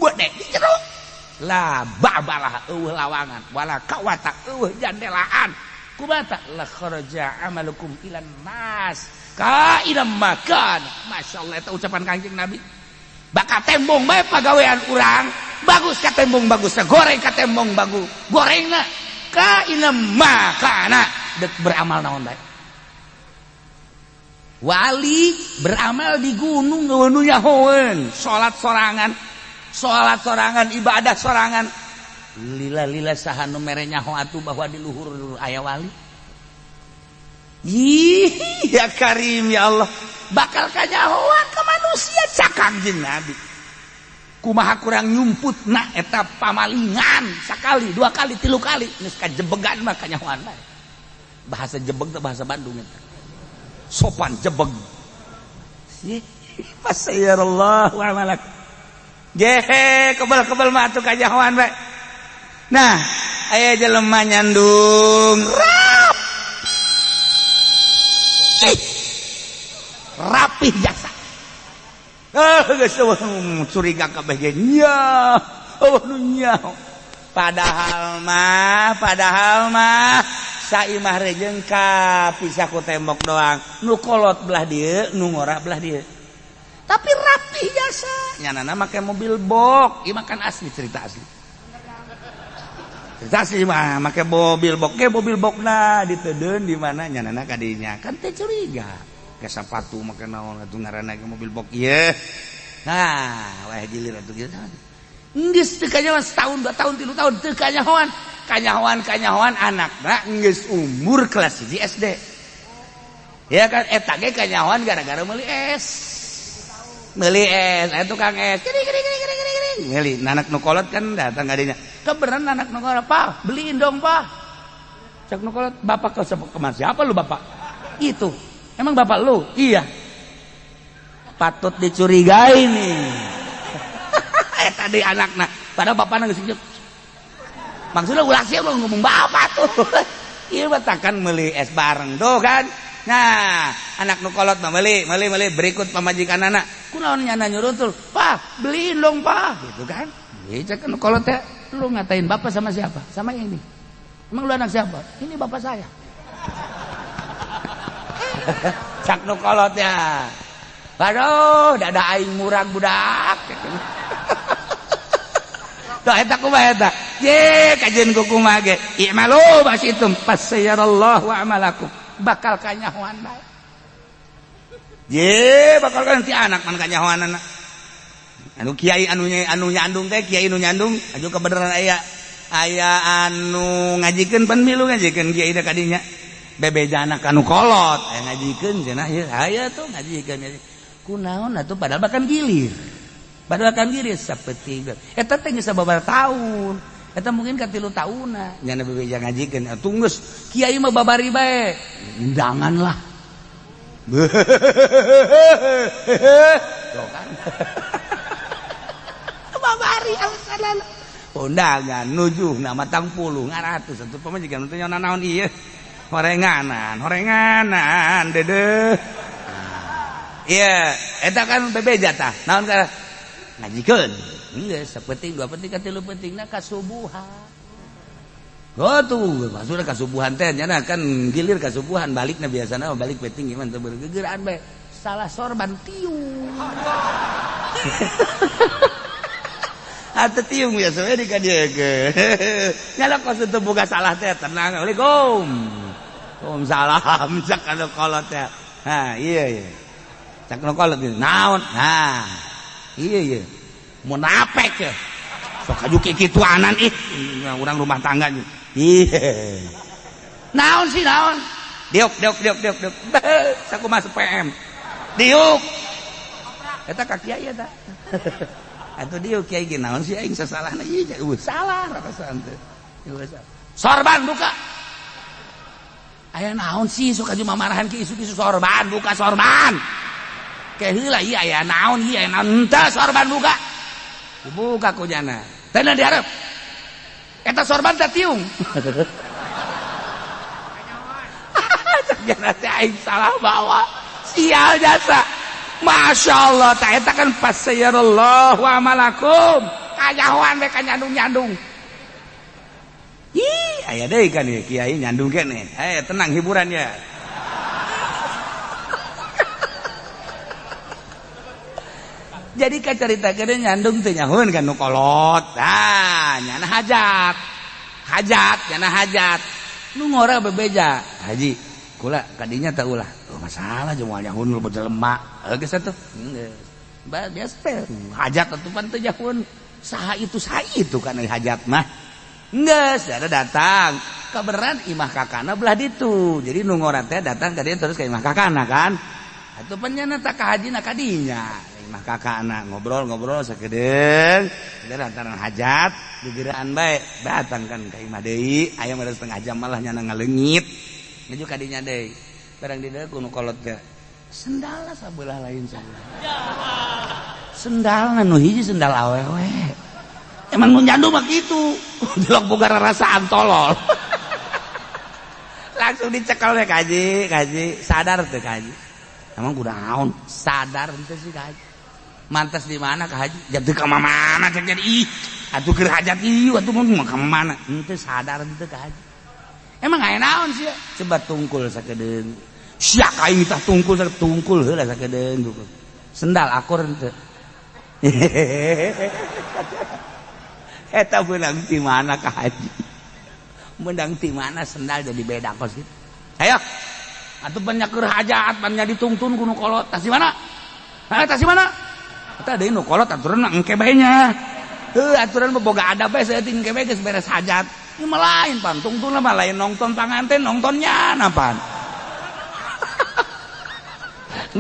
gede di jero. La babalah eueuh lawangan wala kawata eueuh jandelaan. Kubata la kharaja amalukum ilan nas ka ilam makan. Masya Allah eta ucapan Kangjeng Nabi. Bakal tembong bae pagawean urang, bagus ka tembong bagus, goreng ka tembong bagus, gorengna ka ilam makana dek beramal naon bae. Wali beramal di gunung nu nyahoeun, salat sorangan, ibadah sorangan. Lila-lila saha nu mere nyaho atuh bahwa di luhur aya wali. Ih, ya Karim ya Allah, bakal kanyahoan ke manusia cak Kangjeng Nabi. Kumaha kurang nyumput na eta pamalingan sakali, dua kali, tilu kali geus kajebegan mah kanyahoan bae. Bahasa jebeg teh bahasa Bandung eta. Sopan jebeg. Ih, fasayarallahu amalak. Gehe, kebel-kebel mah atuh kanyahoan bae. Nah, aya jelema nyandung rapih. Rapih jasa. Geus curiga kabeh ge nya. Eueuh nu nyaho. Padahal mah saimah rejeng ka pisah ku tembok doang. Nu kolot belah dieu, nu ngora belah dieu. Tapi rapih jasa. Nyanana make mobil bok, ieu mah kan asli cerita asli. Cerita mah make mobil bok, ke mobil bokna ditedeun di mana nyanana kadinya kan teh curiga. Ke sapatu make naon atuh ngaranna ke mobil bok ieu. Nah, wae gilir atuh kieu. Geus teu kanyahoan setahun, 2 tahun, 3 tahun teu kanyahoan. Kanyahoan anakna geus umur kelas 1 SD. Ya kan eta ge kanyahoan gara-gara meuli es. Meuli es, aya tukang es. Gini gini gini gini gini. Meuli anak nu kolot kan datang kadinya. Kebenaran anak nu kolot, "Pak, beliin dong, Pak." Cak nu kolot, "Bapak ke kemana? Siapa lu, Bapak?" Itu. Emang bapak lu? Iya. Patut dicurigai nih. Tadi anakna, padahal bapakna geus senyum. Maksudnya ulah sia lu ngomong bapak tuh. Ieu mah takkan meuli es bareng tuh kan. Nah, anak nu kolot mah meuli berikut pamajikan anak. Kunaon nyana nyuruntul? "Pak, beliin dong, Pak." Gitu kan. Ieu cek nu kolot teh, lu ngatain bapak sama siapa? Sama ini. Emang lu anak siapa? Ini bapak saya. Cak nu kolot ya. Waduh, dada aing murag budak. Tuh eta kumaha eta? Ye, kajian kumaha ge. I'malu basitum fasayarallahu a'malakum. Bakal kanyahoan bae. Ye, bakal kan ti anak man kanyahoanana. Anu kiai anu nyandung teh, kiai nu nyandung aju kebenaran aya anu ngajikeun pan milu ngajikeun kiai da kadinya. Bebeja anak anu kolot aya ngajikeun cenah ieu aya tuh ngajikeun. Kunaon atuh padahal bahkan gilir. Padahal kan gilir sapeting. Eta teh geus sababaraha tahun. Eta mungkin ka 3 taunna nyana bebeja ngajikeun atuh geus kiai mah babari bae. Undangan lah. Tuh kan. Babari alasan undangan nujuh na matang puluh ngaratus atuh pamajikan teh nyaona naon ieu. Horenganan dede. Iya, eta kan bebeja tah. Naon ka ngajikeun. Geus sapenting dua penting ka tilu pentingna kasubuhan. Oh tuh, maksudna kasubuhan teh nya kan gilir kasubuhan balikna biasana balik penting gimana teu bergegeran bae. Salah sorban tiung. Atuh tiung biasa we di ka dieu ge. Nyala kos teu boga salah teh tenang. Assalamualaikum. Waalaikumsalam cak anu kolot teh. Ha, iya iya. Cak nu kolot naon? Nah. Iya iya. Munafik ya. Sok aju kikituanan ih urang rumah tangga. Iya. Naon sih naon? Diuk diuk diuk diuk diuk. Sakumaha PM. Diuk. Eta ka kiai eta. Atuh diuk kiai ge naon sih aing sasalahna ieu salah rasaan teh. Sorban buka. Aya naon sih sok aju mamarahan ki isu-isu sorban buka sorban. Ke heula ieu aya naon ieu aya naon henteu sorban buka. Dibuka ku jana. Teh diharap. Eta sorban teh tiung. Jana teh aing salah bawa. Sial jasa. Masya Allah tah eta kan fasayarallahu amalakum. Kanyahoan we ka nyandung-nyandung. Ih, aya deui kan ieu kiai nyandung keneh. Eh, tenang hiburannya. Jadi kacarita kene nyandung teh nyahoeun kan nu kolot. Tah, nyana hajat. Hajat, nyana hajat. Nu ngora bebeja. Haji, kula kadinya teh ulah. Oh, masalah jeung moal nyahoeun lu jelema. Geus atuh. Geus. Biasa teh hajat atuh pan teu nyahoeun. Saha itu kan hajat mah. Geus, ada datang. Kaberan imah kakana belah ditu. Jadi nu ngora teh datang ka dieu terus ka imah kakana kan. Atuh pan nyana tah ka hajina kadinya. Imah kakana ngobrol-ngobrol sakedeung. Da lantaran hajat gegeraan bae datang kan ka imah deui. Aya mah setengah jam malah nyana ngaleungit. Nuju ka dinya deui. Barang di dieu ku nu kolot teh. Sendalna sabelah lain sabelah. Sendalna nu hiji sendal awewe. Emang nu nyandu mah kitu. Delok boga rarasaan tolol. Langsung dicekel we kaji, kaji sadar teu kaji. Emang kunaon? Sadar henteu sih kaji. Mantas di mana ka haji? Jadi ka mana cek jadi ih. Atuh keur hajat ieu atuh mun ka mana? Henteu sadar henteu ka haji. Emang aya naon sih? Coba tungkul sakedeung. Sia ka aing tah tungkul tungkul heula sakedeung tungkul. Sendal akur henteu. Eta beunang ti mana ka haji? Meunang ti mana sendal jadi beda kos kitu. Ayo. Atuh banyak keur hajat, banyak ditungtun ku nu kolot. Tas di mana? Ha, tas di mana? Eta deui nu kolot aturan engke bae nya. Heuh, aturan mah boga adab bae saeutik engke bae geus beres hajat. Ieu mah lain pan, tungtun mah lain nongton panganten, nongtonnya napan.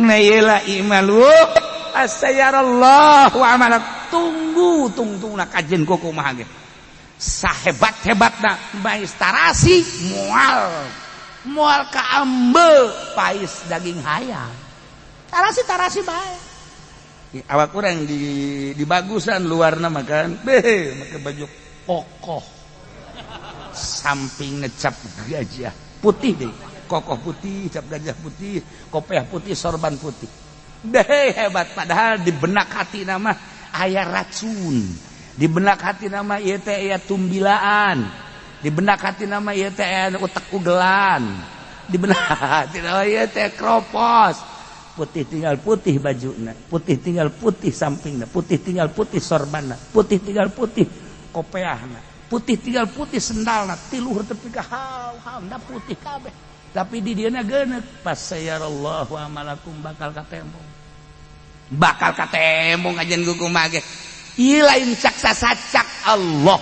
Nah ieu lah imalu asayarallahu amalak. Tunggu tungtungna kajen ku kumaha ge. Sahebat-hebatna bae tarasi moal. Moal kaambe pais daging hayam. Tarasi-tarasi bae. Awak kurang di bagusan luarna makan, beh make baju kokoh. Samping ngecap gajah putih deh. Kokoh putih, cap gajah putih, kopiah putih, sorban putih. Deh hebat padahal di benak hati nama aya racun. Di benak hati nama ieu teh aya tumbilaan. Di benak hati nama ieu teh aya utek ugelan. Di benak hati nama ieu teh kropos. Putih tinggal putih bajuna, putih tinggal putih sampingna, putih tinggal putih sorbanna, putih tinggal putih kopeahna, putih tinggal putih sendalna, tiluhur tepi ka haw-haw putih kabeh. Tapi di dieuna geuneuk fasayarallahu amalakum bakal katembong. Bakal katembong ajen kumaha ge. Ieu lain cak sasacak Allah.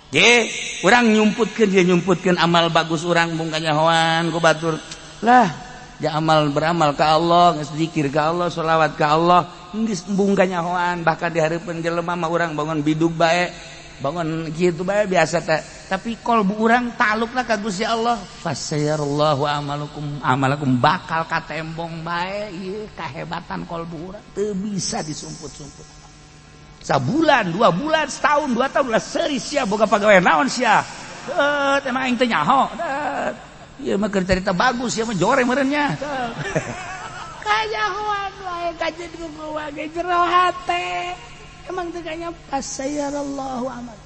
Ge, urang nyumputkeun dia nyumputkeun amal bagus urang mung kanyahoan ku batur. Lah, ja amal beramal ka Allah, geus zikir ka Allah, sholawat ka Allah, geus embung kanyahoan bahkan di hareupeun jelema mah urang bangun bidug bae, bangun kitu bae biasa teh. Tapi kolbu urang talukna ka Gusti Allah. Fasayarallahu amalakum amalakum bakal katembong bae ieu kahebatan kolbu urang teu bisa disumput-sumput. Sabulan, 2 bulan, setahun, 2 tahun lah seuri sia boga pagawean naon sia. Emang aing teu nyaho. Ieu mah keur carita bagus, ieu mah jore meureun nya. Kanyahoan wae kajeun ku ge jero hate. Emang teu kanya fasayarallahu amal.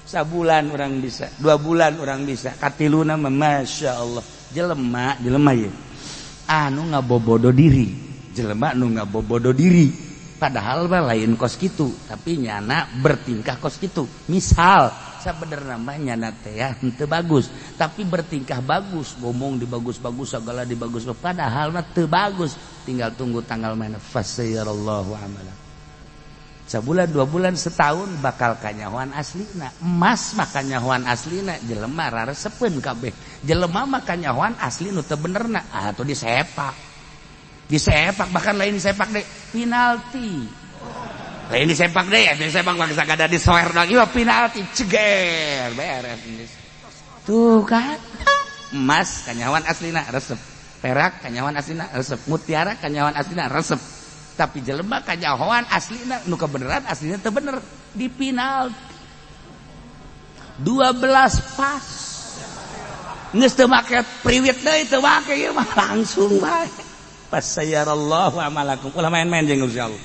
Sabulan orang bisa, 2 bulan orang bisa, katiluna mah Masya Allah. Jelema, jelema ye. Anu ngabobodo diri, jelema nu ngabobodo diri. Padahal mah lain kos kitu, tapi nyana bertingkah kos kitu. Misal sabenerna mah nyana teh ya henteu bagus, tapi bertingkah bagus, ngomong dibagus-bagus, segala dibagus, padahal mah teu bagus. Tinggal tunggu tanggal mana fasayarallahu amala. Sebulan, 2 bulan, setahun bakal kanyahoan aslina. Emas mah kanyahoan aslina, jelema raresepeun kabeh. Jelema mah kanyahoan asli nu teu benerna, atuh disepak. Disepak bahkan lain disepak deh, penalti. Lain disepak deh, disepak mah sagada disoer doang, ieu penalti ceger beres. Tuh kan. Emas kanyahoan aslina resep, perak kanyahoan aslina resep, mutiara kanyahoan aslina resep. Tapi jelema kanyahoan aslina nu kebeneran aslina teu bener di penalti 12 pas geus teu make priwit deui teu make ieu mah langsung bae. Fasayarallahu amalakum. Ulah main-main jeung Gusti Allah,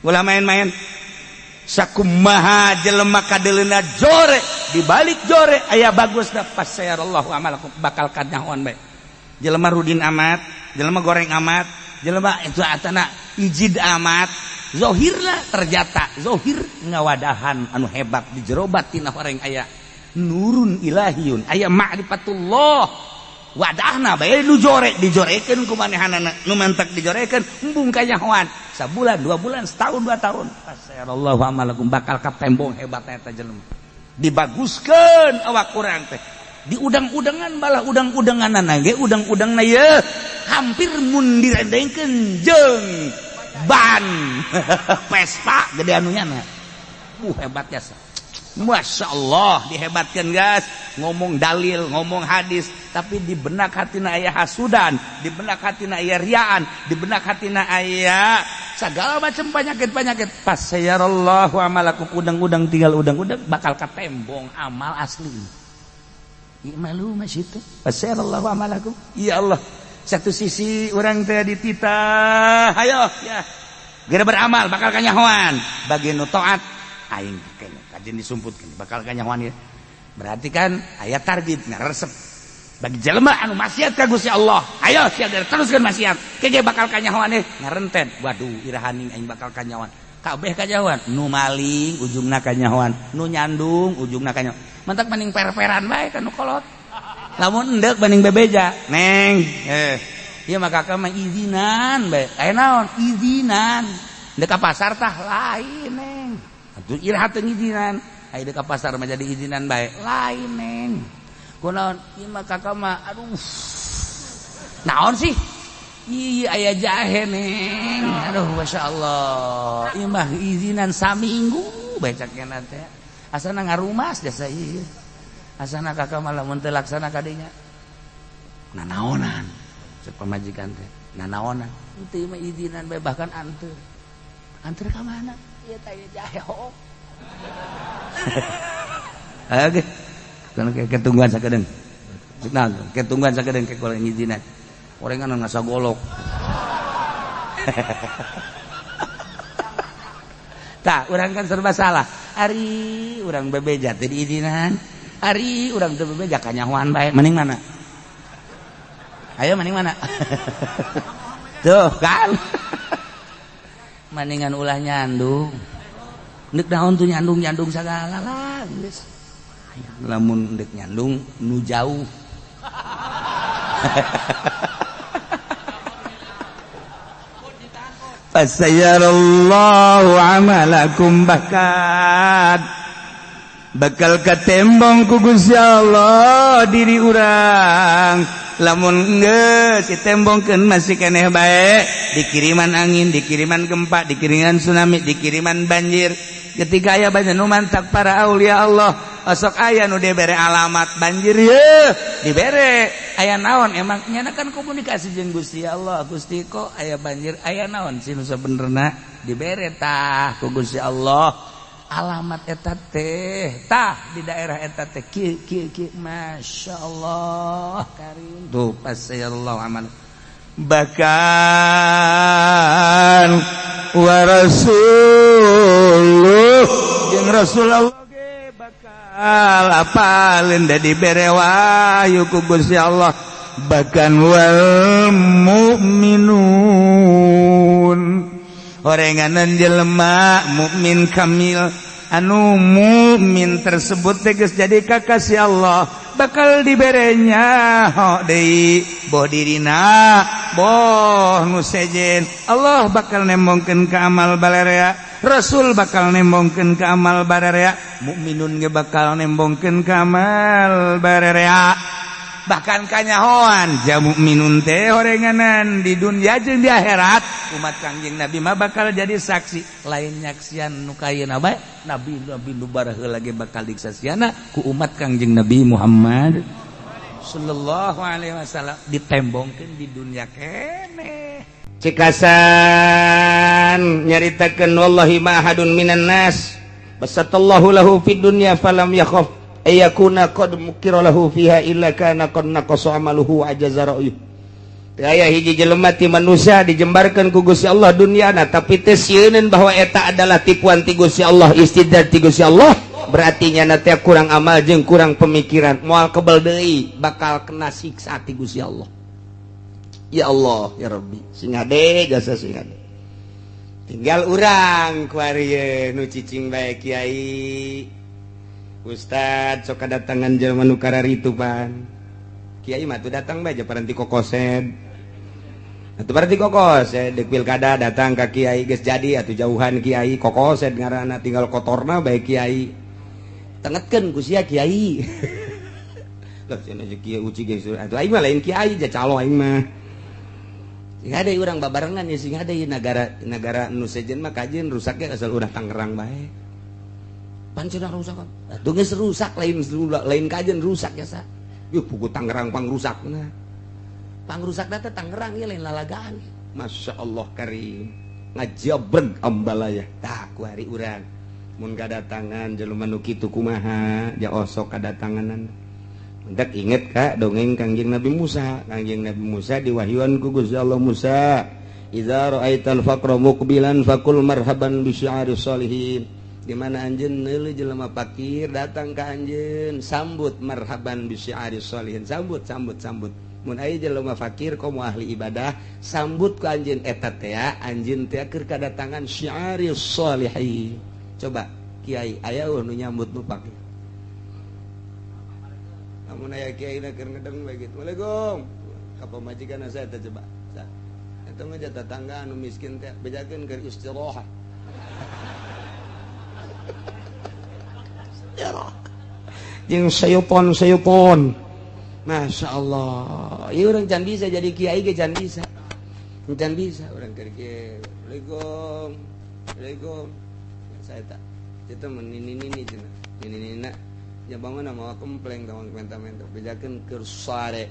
ulah main-main. Sakumaha jelema kadeleuna jore di balik jore aya bagusna fasayarallahu amalakum bakal kanyahoan bae. Jelema rudin amat, jelema goreng amat, jelema itu atana ijid amat, zohirna ternyata zohir ngawadahan anu hebat di jero batin horeng aya nurun ilahiyun, aya ma'rifatullah. Wadahna bae nu jore dijorekeun ku manehanana, nu mantak dijorekeun embung kanyahoan. Sabulan, 2 bulan, setahun, 2 tahun. Fasayarallahu amalakum bakal katembong hebatna eta jelema. Dibaguskeun awak urang teh. Di udang-udangan balah udang-udanganana ge udang-udangna ye hampir mun direndengkeun jeung ban Vespa gede anunya na. Hebat jasa. Masya Allah dihebatkan guys, ngomong dalil, ngomong hadis, tapi di benak hatina aya hasudan, di benak hatina aya riaan, di benak hatina aya segala macam penyakit-penyakit. Fasayarallahu amalakum, udang-udang tinggal udang-udang bakal katembong amal asli. Malu masih itu. Fasayarallahu amalakum. Ya Allah, satu sisi orang teh dititah, ayo ya. Geura beramal bakal kanyahoan. Bagi nu taat aing kene kajen disumputkeun bakal kanyahoan ya. Berarti kan aya target ngaresep. Bagi jelema anu maksiat ka Gusti Allah, ayo sia teruskeun maksiat. Kege bakal kanyahoan ye ngarenten. Waduh, irahaning aing bakal kanyahoan. Kabeh kanyahoan, nu maling ujungna kanyahoan, nu nyandung ujungna kanyahoan. Mentak mending per-peran bae ka nu kolot. Lamun endek banding bebeja, neng, ieu mah kakak mah izinan bae. Aya naon? Izinan. Dek ka pasar tah lain, neng. Atuh iraha teu ngizinan. Aya dek ka pasar mah jadi izinan bae. Lain, neng. Kunaon? Ieu mah kakak mah aduh. Naon sih? Ih, aya jahe, neng. Aduh, masyaallah. Ieu mah izinan saminggu bae cakena teh. Asana ngarumas jasa ieu. Asana kakak malah mun teu laksana kadinya. Nanaonan cek pamajikan teh. Nanaonan. Henteu mah izinan bae bahkan anteur. Anteur ka mana? Ieu teh aya jahe hook. Oke. Kan ketungguan sakedeung. Nah, ketungguan sakedeung ke kalau ngizinan. Orengan ngasa golok. Tah, urang kan serba salah. Ari urang bebeja teh diizinan. Ari urang teu bebeja kanyahoan bae. Mending mana? Ayo mending mana? Tuh kan. Mendingan ulah nyandung. Ndek naon tuh nyandung-nyandung sagala lah geus. Lamun ndek nyandung nu jauh. Fasayarallahu amalakum bahkan bakal katembong ku Gusti Allah diri urang. Lamun geus ditembongkeun masih keneh bae, dikiriman angin, dikiriman gempa, dikiriman tsunami, dikiriman banjir. Ketika aya banjir nu mantak para aulia Allah, osok aya nu dibere alamat banjir ye, dibere aya naon emang nyana kan komunikasi jeung Gusti Allah. Gusti kok aya banjir, aya naon sih nu sabenerna dibere tah ku Gusti Allah. Alamat eta teh tah di daerah eta teh kieu kieu kieu, masyaallah karim. Tuh pasayallahu amal. Bahkan wa rasuluh jeung Rasulullah ge bakal apaleun da dibere wahyu ku Gusti Allah. Bahkan wal mukminun, orenganan jelema mukmin kamil, anu mukmin tersebut tegas jadi kakasih Allah, bakal diberenya ho deui boh dirina boh nu sejen. Allah bakal nembongkeun ka amal balerea, Rasul bakal nembongkeun ka amal barerea, mukminun ge bakal nembongkeun ka amal barerea. Bahkan kanyahoan ja mukminun teh horenganan di dunia jeung di akhirat umat Kangjeng Nabi mah bakal jadi saksi. Lain nyaksian nu kayeuna bae, nabi nabi nu baraheula ge bakal disaksiana ku umat Kangjeng Nabi Muhammad sallallahu alaihi wasallam, ditembongkeun di dunia keneh. Cikasan nyaritakeun, wallahi ma ahadun minan nas basatallahu lahu fid dunya falam yakhaf ayakuna qad mukira lahu fiha illa kana qad naqasa amaluhu ajaza ra'yuh. Teu aya hiji jelema ti manusia dijembarkeun ku Gusti Allah dunyana, tapi teu sieuneun bahwa eta adalah tipuan ti Gusti Allah, istidraj ti Gusti Allah, berarti nyana teh kurang amal jeung kurang pemikiran, moal kebel deui, bakal kena siksa ti Gusti Allah. Ya Allah ya Rabbi, sing hade jasa, sing hade. Tinggal urang kuari nu cicing bae, kiai, Ustad, sok kedatangan jelema nu kararitu pan. Kiai mah tuh datang bae paranti kokosed. Atuh paranti kokosed dek pilkada datang ka kiai, geus jadi atuh jauhan kiai, kokosed ngaranna, tinggal kotorna bae kiai. Tengetkeun ku sia kiai. Lah cenah kiai uci geus atuh, aing mah lain kiai, ja calo aing mah. Sing hade urang babarengan ya, sing hade. Negara negara nu sejen mah kajeun rusaknya asal urang Tangerang bae. Pan cenah rusak kan atuh, geus rusak, lain lain kajeun rusak ya sa. Yuh, pugu Tangerang pangrusakna. Pangrusakna teh Tangerang ieu, lain lalagaan. Masya Allah karim, ngajabreg ambalaya. Tah ku hari urang mun kadatangan jelema nu kitu kumaha? Ja osok kadatanganan. Mentak inget ka dongeng Kangjeng Nabi Musa. Kangjeng Nabi Musa diwahyuan ku Gusti Allah, "Musa, idza ra'aital faqra muqbilan faqul marhaban bi syi'ari sholihin." Di mana anjeun neuleuh jelema fakir datang ka anjeun, sambut, marhaban bi syi'ari sholihin, sambut, sambut, sambut. Mun aya jelema fakir komo ahli ibadah, sambut ku anjeun, eta teh anjeun teh keur kadatangan syi'ari sholihin. Coba kiai, aya nu nyambut nu fakir? Lamun aya kiai na keur ngedeng bae gitu, "Waalaikum," ka pamajikan saya teh, coba eta mah tetangga anu miskin teh bejakeun keur istirahat. Istirahat jeung sayupon sayupon. Masya Allah, ieu urang can bisa jadi kiai ge, can bisa, can bisa urang keur kieu, "Waalaikum, waalaikum." Saya tak itu menini nini cenah nini nini ya, bangun mau komplain kawan, menta-menta, bejakeun keur sare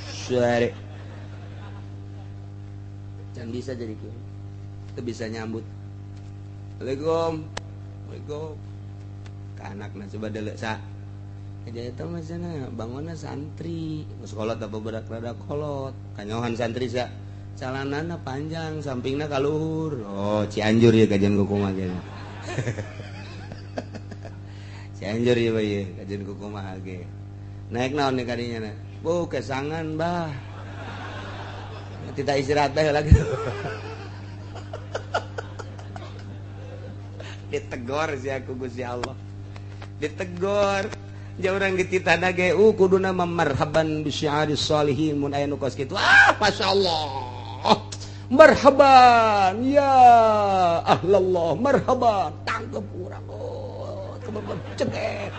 sare. Can bisa jadi kiai, itu bisa nyambut, "Waalaikum, waalaikum," ke anakna. Coba delek sa aja itu mah cenah bangunna santri sekolah apa berak rada kolot kanyohan santri sa, calanana panjang, sampingna kaluhur. Oh, Cianjur ya, kajian kumaha ge Cianjur ya, bae kajian kumaha ge. Naik naon nih kadinya na bu kesangan bah, tidak istirahat bae lagi. Ditegor sih aku Gusti Allah, ditegor. Jauh orang dititah ge kuduna marhaban bi syi'ari sholihin. Mun aya nu kos kitu, ah, masyaallah, marhaban ya ahlallah, marhaban, tangkep urang, oh, cekek.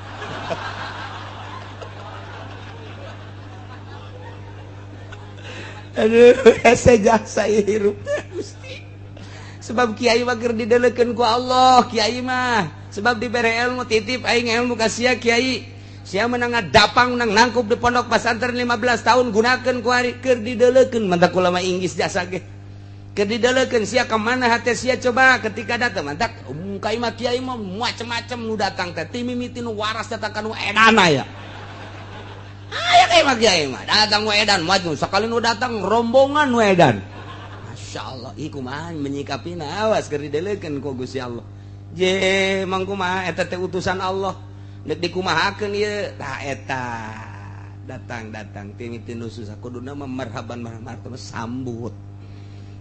Aduh, hese jasa hirup teh Gusti. Sebab kiai mah keur didelekeun ku Allah, kiai mah sebab dibere ilmu, titip aing ilmu ka sia kiai. Sia menang ngadapang, menang nangkup di pondok pesantren 15 tahun, gunakeun ku ari keur didelekeun. Mantak ulama Inggris jasa ge keur didelekeun. Sia ka mana hate sia coba ketika datang? Mantak kai mah kiai mah macem-macem nu datang teh, ti mimiti nu waras datang ka nu edana ya. Aya Pede mah kiai mah. Datang wedan maju sakali nu datang rombongan wedan. Masya Allah, ih kumaha menyikapina awas keur didelekeun ku Gusti Allah. Je mang kumaha eta teh utusan Allah. Deuk dikumahakeun ieu tah eta. Datang-datang timiti nu susah kuduna mah marhaban marhaban sambut.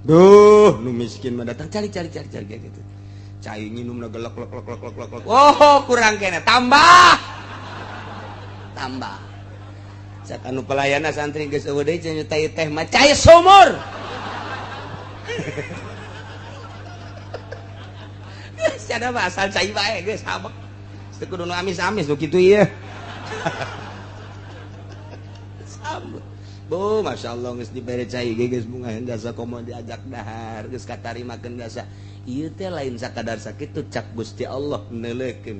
Duh, nu miskin mah datang cari cari cari cari gitu. Cai nginumna gelek lek lek lek lek lek. Oh, kurang kene tambah. Tambah. Cak anu pelayana santri geus eueuh deui cenah teh mah cai sumur. Geus mah asal cai bae geus habek. Teu kudu nu amis-amis nu kitu ieu. Sambut. Bu, Masya Allah geus dibere cai ge geus bunga jasa komo diajak dahar geus katarimakeun jasa. Ieu teh lain sakadar sakitu cak Gusti Allah neuleukeun.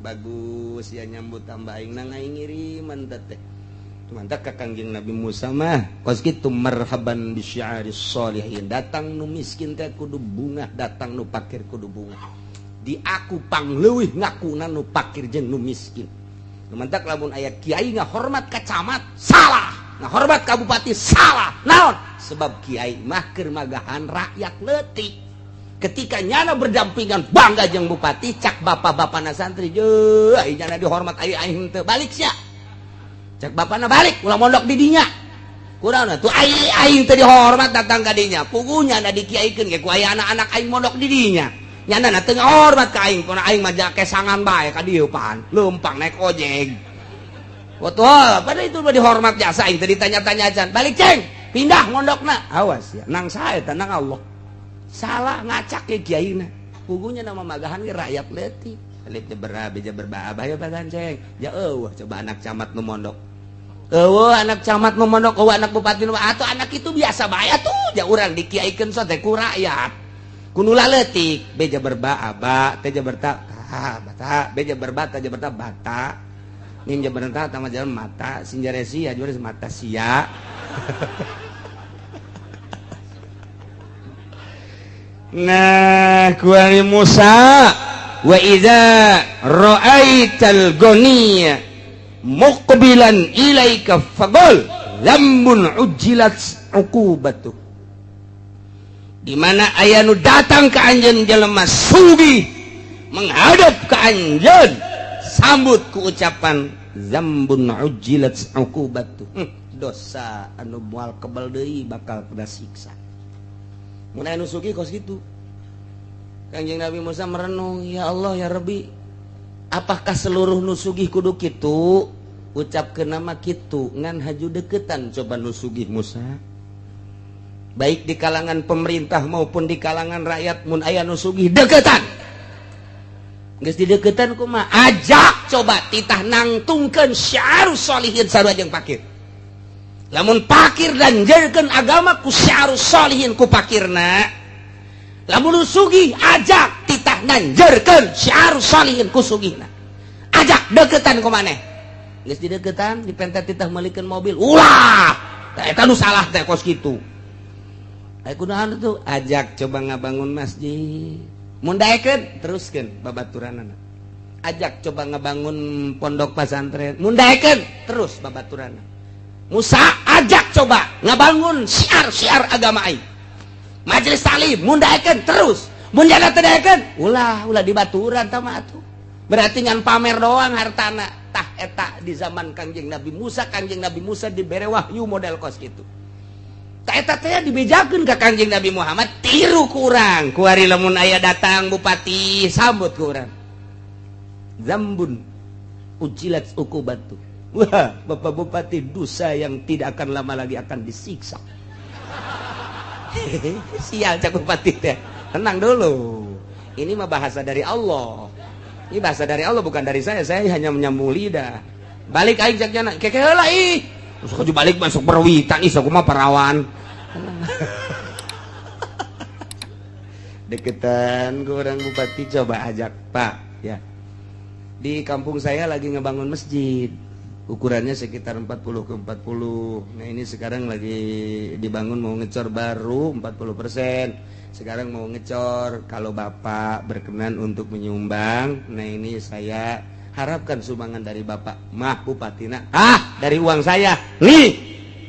Bagus ya nyambut tambah aing nang aing ngiriman teh. Mantap ka Kangjeng Nabi Musa mah kos kitu marhaban bi syiaris sholihin. Datang nu miskin teh kudu bunga, datang nu pakir kudu bunga. Di aku pangleuwih ngakuna nu pakir jeung nu miskin. Mantak lamun aya kiai ngahormat ka camat salah, ngahormat ka bupati salah. Naon? Sebab kiai mah keur magahan rakyat leutik. Ketika nyana berdampingan bangga jeung bupati cak bapak-bapana santri jeuh ai nyana dihormat ai aing teu balik sia. Cak bapana balik ulah mondok di dinya. Kurang tuh ai aing teu dihormat datang ka dinya. Pugunya na dikiaikeun ge ku aya anak-anak aing mondok di dinya. Nyana na teu ngahormat ka aing, pona aing mah kesangan bae ka dieu pan. Leumpang naik ojek. Betul, pada itu mah dihormat jasa aing teu ditanya-tanya acan. Balik ceng, pindah mondokna. Awas ya, nang sae teh nang Allah. Salah ngacak ke kiaina. Pugunya nama magahan ge rakyat leutik. Alif berbah beja berbah abah ya ceng. Ya eueuh coba anak camat nu mondok. Eueuh anak camat nu mondok, eueuh anak bupati nu atuh anak itu biasa bae atuh. Ja urang dikiaikeun so teh ku rakyat. Ku nu leutik beja berba aba, teh berta ta bata, beja berba ta berta bata. Mim jabar ta tama jalan mata, sinjaresi ya juara mata sia. Nah, kuari Musa wa idza ra'aital ghaniya muqbilan ilaika faqul lambun ujilat uqubatu. Di mana aya nu datang ka anjeun jelema sugih menghadap ka anjeun sambut ku ucapan zambun ujilat uqubatu. Dosa anu moal kebal deui bakal kena siksa. Mun aya nu sugih kos kitu. Kangjeng Nabi Musa merenung, ya Allah ya Rabbi, apakah seluruh nu sugih kudu kitu? Ucapkeun nama kitu ngan haju deketan coba nu sugih Musa. Baik di kalangan pemerintah maupun di kalangan rakyat mun aya nu sugih deketan. Geus dideketan kumaha? Ajak coba titah nangtungkeun syiarus sholihin sarua jeung pakir. Lamun pakir dan jerkeun agama ku syiarus sholihin ku pakirna. Lamun nu sugih ajak titah nanjerkeun syiarus sholihin ku sugihna. Ajak deketan ku maneh. Geus dideketan dipenta titah meulikeun mobil. Ulah. Tah eta nu salah teh kos kitu. Ai kunaon tuh ajak coba ngabangun masjid. Mun daekeun teruskeun babaturanana. Ajak coba ngabangun pondok pesantren. Mun daekeun terus babaturanana. Musa ajak coba ngabangun syiar-syiar agama aing. Majelis taklim mun daekeun terus. Mun jana teu daekeun ulah ulah dibaturan tah mah atuh. Berarti ngan pamer doang hartana. Tah eta di zaman Kangjeng Nabi Musa, Kangjeng Nabi Musa dibere wahyu model kos kitu. Tah eta teh dibejakeun ka Kangjeng Nabi Muhammad tiru ku urang. Kuari lamun aya datang bupati sambut ku urang. Zambun ujilat uqubatu. Wah, Bapak Bupati dosa yang tidak akan lama lagi akan disiksa. Sial cak bupati teh. Tenang dulu. Ini mah bahasa dari Allah. Ini bahasa dari Allah bukan dari saya. Saya hanya menyambung lidah. Balik aing cak jana. Keke heula ih. Terus balik masuk perwitan ih sok mah parawan. Deketan ke orang bupati coba ajak Pak ya. Di kampung saya lagi ngebangun masjid. Ukurannya sekitar 40 ke 40. Nah ini sekarang lagi dibangun mau ngecor baru 40%. Sekarang mau ngecor. Kalau Bapak berkenan untuk menyumbang, nah ini saya Harapkan sumbangan dari Bapak mah bupatina. Ah, dari uang saya. Nih,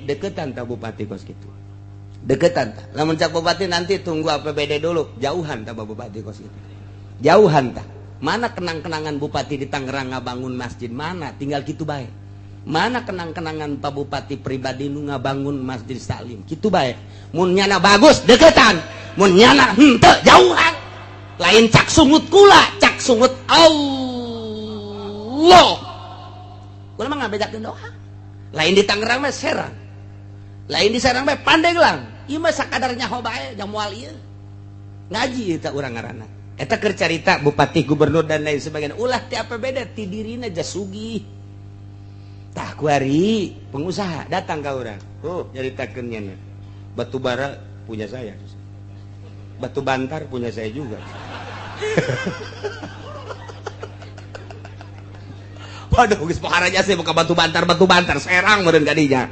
deketan tak bupati kos gitu. Deketan tak? Lamun cak bupati nanti tunggu APBD dulu. Jauhan tak bupati kos gitu. Jauhan tak? Mana kenang-kenangan bupati di Tangerang ngabangun masjid mana? Tinggal gitu bae. Mana kenang-kenangan Pak Bupati pribadi nu ngabangun Masjid Salim? Gitu bae. Mun nyana bagus deketan, mun nyana henteu jauhan. Lain cak sungut kula, cak sungut Allah. Kula mah ngabedakeun doa. Lain di Tangerang mah Serang. Lain di Serang mah Pandeglang. Ieu mah sakadar nyaho bae jang moal ieu. Ngaji eta urang ngaranna. Eta keur carita bupati, gubernur dan lain sebagainya. Ulah ti APBD ti dirina sugih. Tah kuari pengusaha datang ke urang. Oh, nyaritakeun nya. Batu bara punya saya. Batu bantar punya saya juga. Waduh, geus pohara sih buka batu bantar Serang meureun kadinya.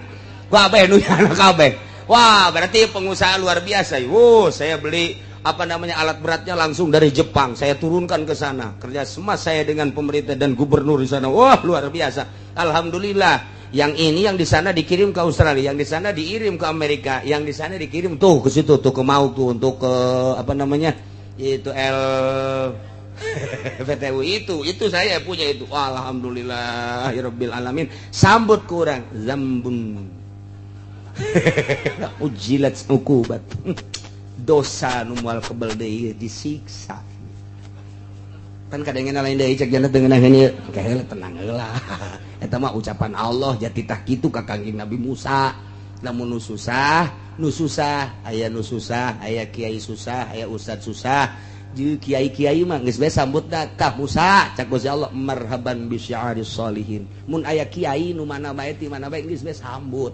Kabeh nu nyana kabeh. Wah, berarti pengusaha luar biasa. Wow, saya beli apa namanya alat beratnya langsung dari Jepang. Saya turunkan ke sana. Kerja sama saya dengan pemerintah dan gubernur di sana. Wah, luar biasa. Alhamdulillah. Yang ini yang di sana dikirim ke Australia, yang di sana dikirim ke Amerika, yang di sana dikirim tuh ke situ tuh ke Mau tuh untuk ke apa namanya? Itu L PTU itu saya punya itu. Alhamdulillah rabbil alamin. Sambut kurang zambun. Ujilat ukubat. Dosa nu moal kebel deui disiksa. Kan kadang lain deui cek jannah dengan ieu. Kayak tenang heula. Eta mah ucapan Allah jati tah kitu ka Kangjeng Nabi Musa. Lamun nu susah, nu susah, aya nu susah, aya kiai susah, aya ustad susah. Jeung kiai-kiai mah geus bae sambut tah Musa cak Gusti Allah marhaban bi syi'aris sholihin. Mun aya kiai nu mana bae ti mana bae geus bae sambut.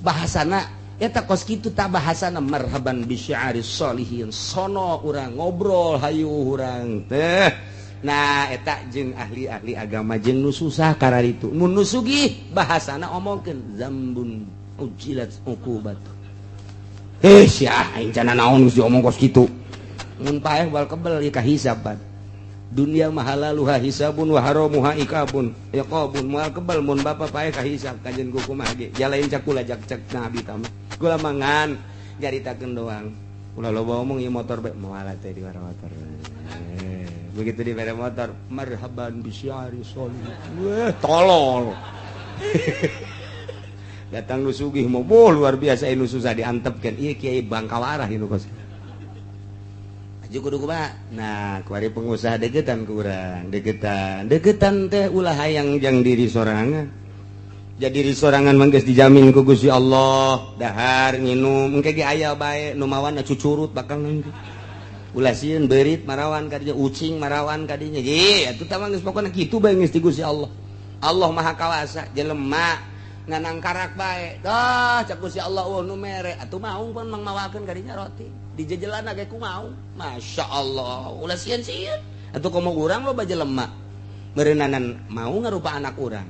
Bahasana eta kos kitu tah bahasana marhaban bi syi'aris sholihin. Sono urang ngobrol hayu urang teh. Nah eta jeung ahli-ahli agama jeung nu susah kararitu. Mun nu sugih bahasana omongkeun zambun ujilat uqubat. Heh sia aing cana naon geus diomong kos kitu. Mun paeh bal kebel ieu kahisab. Dunia mah halaluha hisabun wa haramuha ikabun. Iqabun moal kebel mun bapa paeh kahisab kajen ku kumaha ge. Jalain cak kula jak cak nabi tama. Kula mangan nyaritakeun doang. Ulah loba omong ieu motor bae moal teh di motor. Begitu dibere motor marhaban bisyari sholih. Weh tolol. Datang nu sugih mau boh luar biasa nu susah diantepkeun. Ieu kiai bangkawarah ieu kos. Aju kudu kumaha? Nah, kuari pengusaha deketan kurang, deketan. Deketan teh ulah hayang jang diri sorangan. Jadi diri sorangan mah geus dijamin ku Gusti Allah, dahar nginum engke ge aya bae nu mawana cucurut bakal nanti. Ulah sieun beurit marawan kadinya, ucing marawan kadinya. Ye, atuh tah mah geus pokona kitu bae geus di Gusti Allah. Allah Maha Kawasa, jelema nganang karak bae. Dah cak Gusti Allah eueuh nu mere, atuh maung pun mang mawakeun kadinya roti. Dijejelana ge ku maung. Masya Allah, ulah sieun-sieun. Atuh komo urang loba jelema. Meureunnanan mau ngarupa anak urang.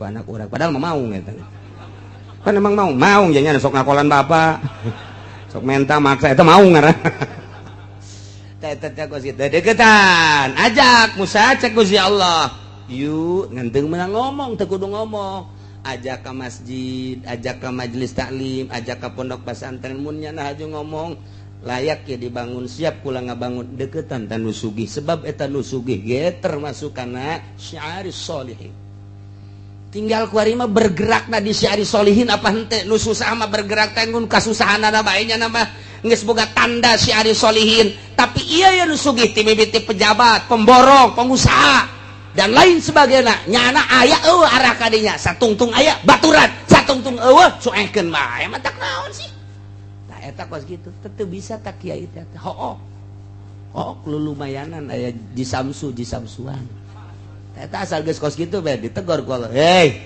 Ku anak urang padahal mah maung eta. Kan emang maung, maung jadinya sok ngakolan bapak. Sok menta maksa eta maung ngaran. Teh teh kos kitu deketan. Ajak Musa cek Gusti Allah. Yuk ngenteng menang ngomong teu kudu ngomong. Ajak ke masjid, ajak ke majelis taklim, ajak ke pondok pesantren mun nyana haju ngomong layak ya dibangun siap kula ngabangun deketan tan nu sugih sebab eta nu sugih ge termasuk kana syiaris sholihin. Tinggal kuari mah bergerakna di syiaris sholihin apa henteu nu susah mah bergerak teh ngun kasusahanana bae nya mah geus boga tanda syiaris sholihin. Tapi iya ya nu sugih ti mimiti pejabat, pemborong, pengusaha dan lain sebagainya nyana aya eueuh arah kadinya satungtung aya baturan satungtung eueuh cuekeun bae mah tak naon sih. Tah eta kos kitu teu bisa tak kiai teh hooh hooh lumayanan aya jisamsu jisamsuan. Eta asal geus kos kitu bae ditegor ku Allah. Hei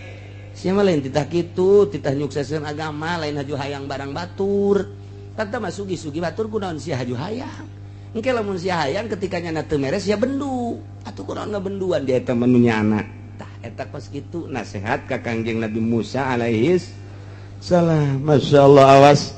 sia mah lain titah kitu titah nyukseskeun agama lain haju hayang barang batur. Tah mah sugih-sugih batur kunaon sia haju hayang. Engke lamun sia hayang ketika nyana teu meres sia bendu. Atuh kunaon ngabenduan dia eta mah nu nyana. Tah eta kos kitu nasihat ka Kangjeng Nabi Musa alaihis salam. Masyaallah awas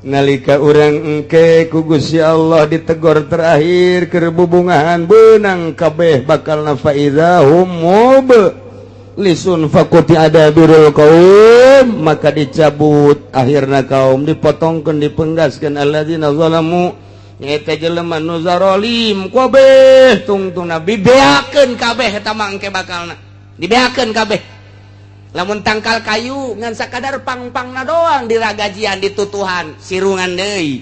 Nalika urang engke ku Gusti Allah ditegor terakhir keur bubungahan beunang kabeh bakal fa idza hum mublisun faquti'a dabirul qaum, maka dicabut akhirna kaum, dipotongkeun, dipenggaskeun alladzina zalamu, nyaeta jelema nu zarolim kabeh tungtungna dibeakeun kabeh. Eta mah engke bakalna dibeakeun kabeh. Lamun tangkal kayu ngan sakadar pang-pangna doang, diragajian, ditutuhan, sirungan deui.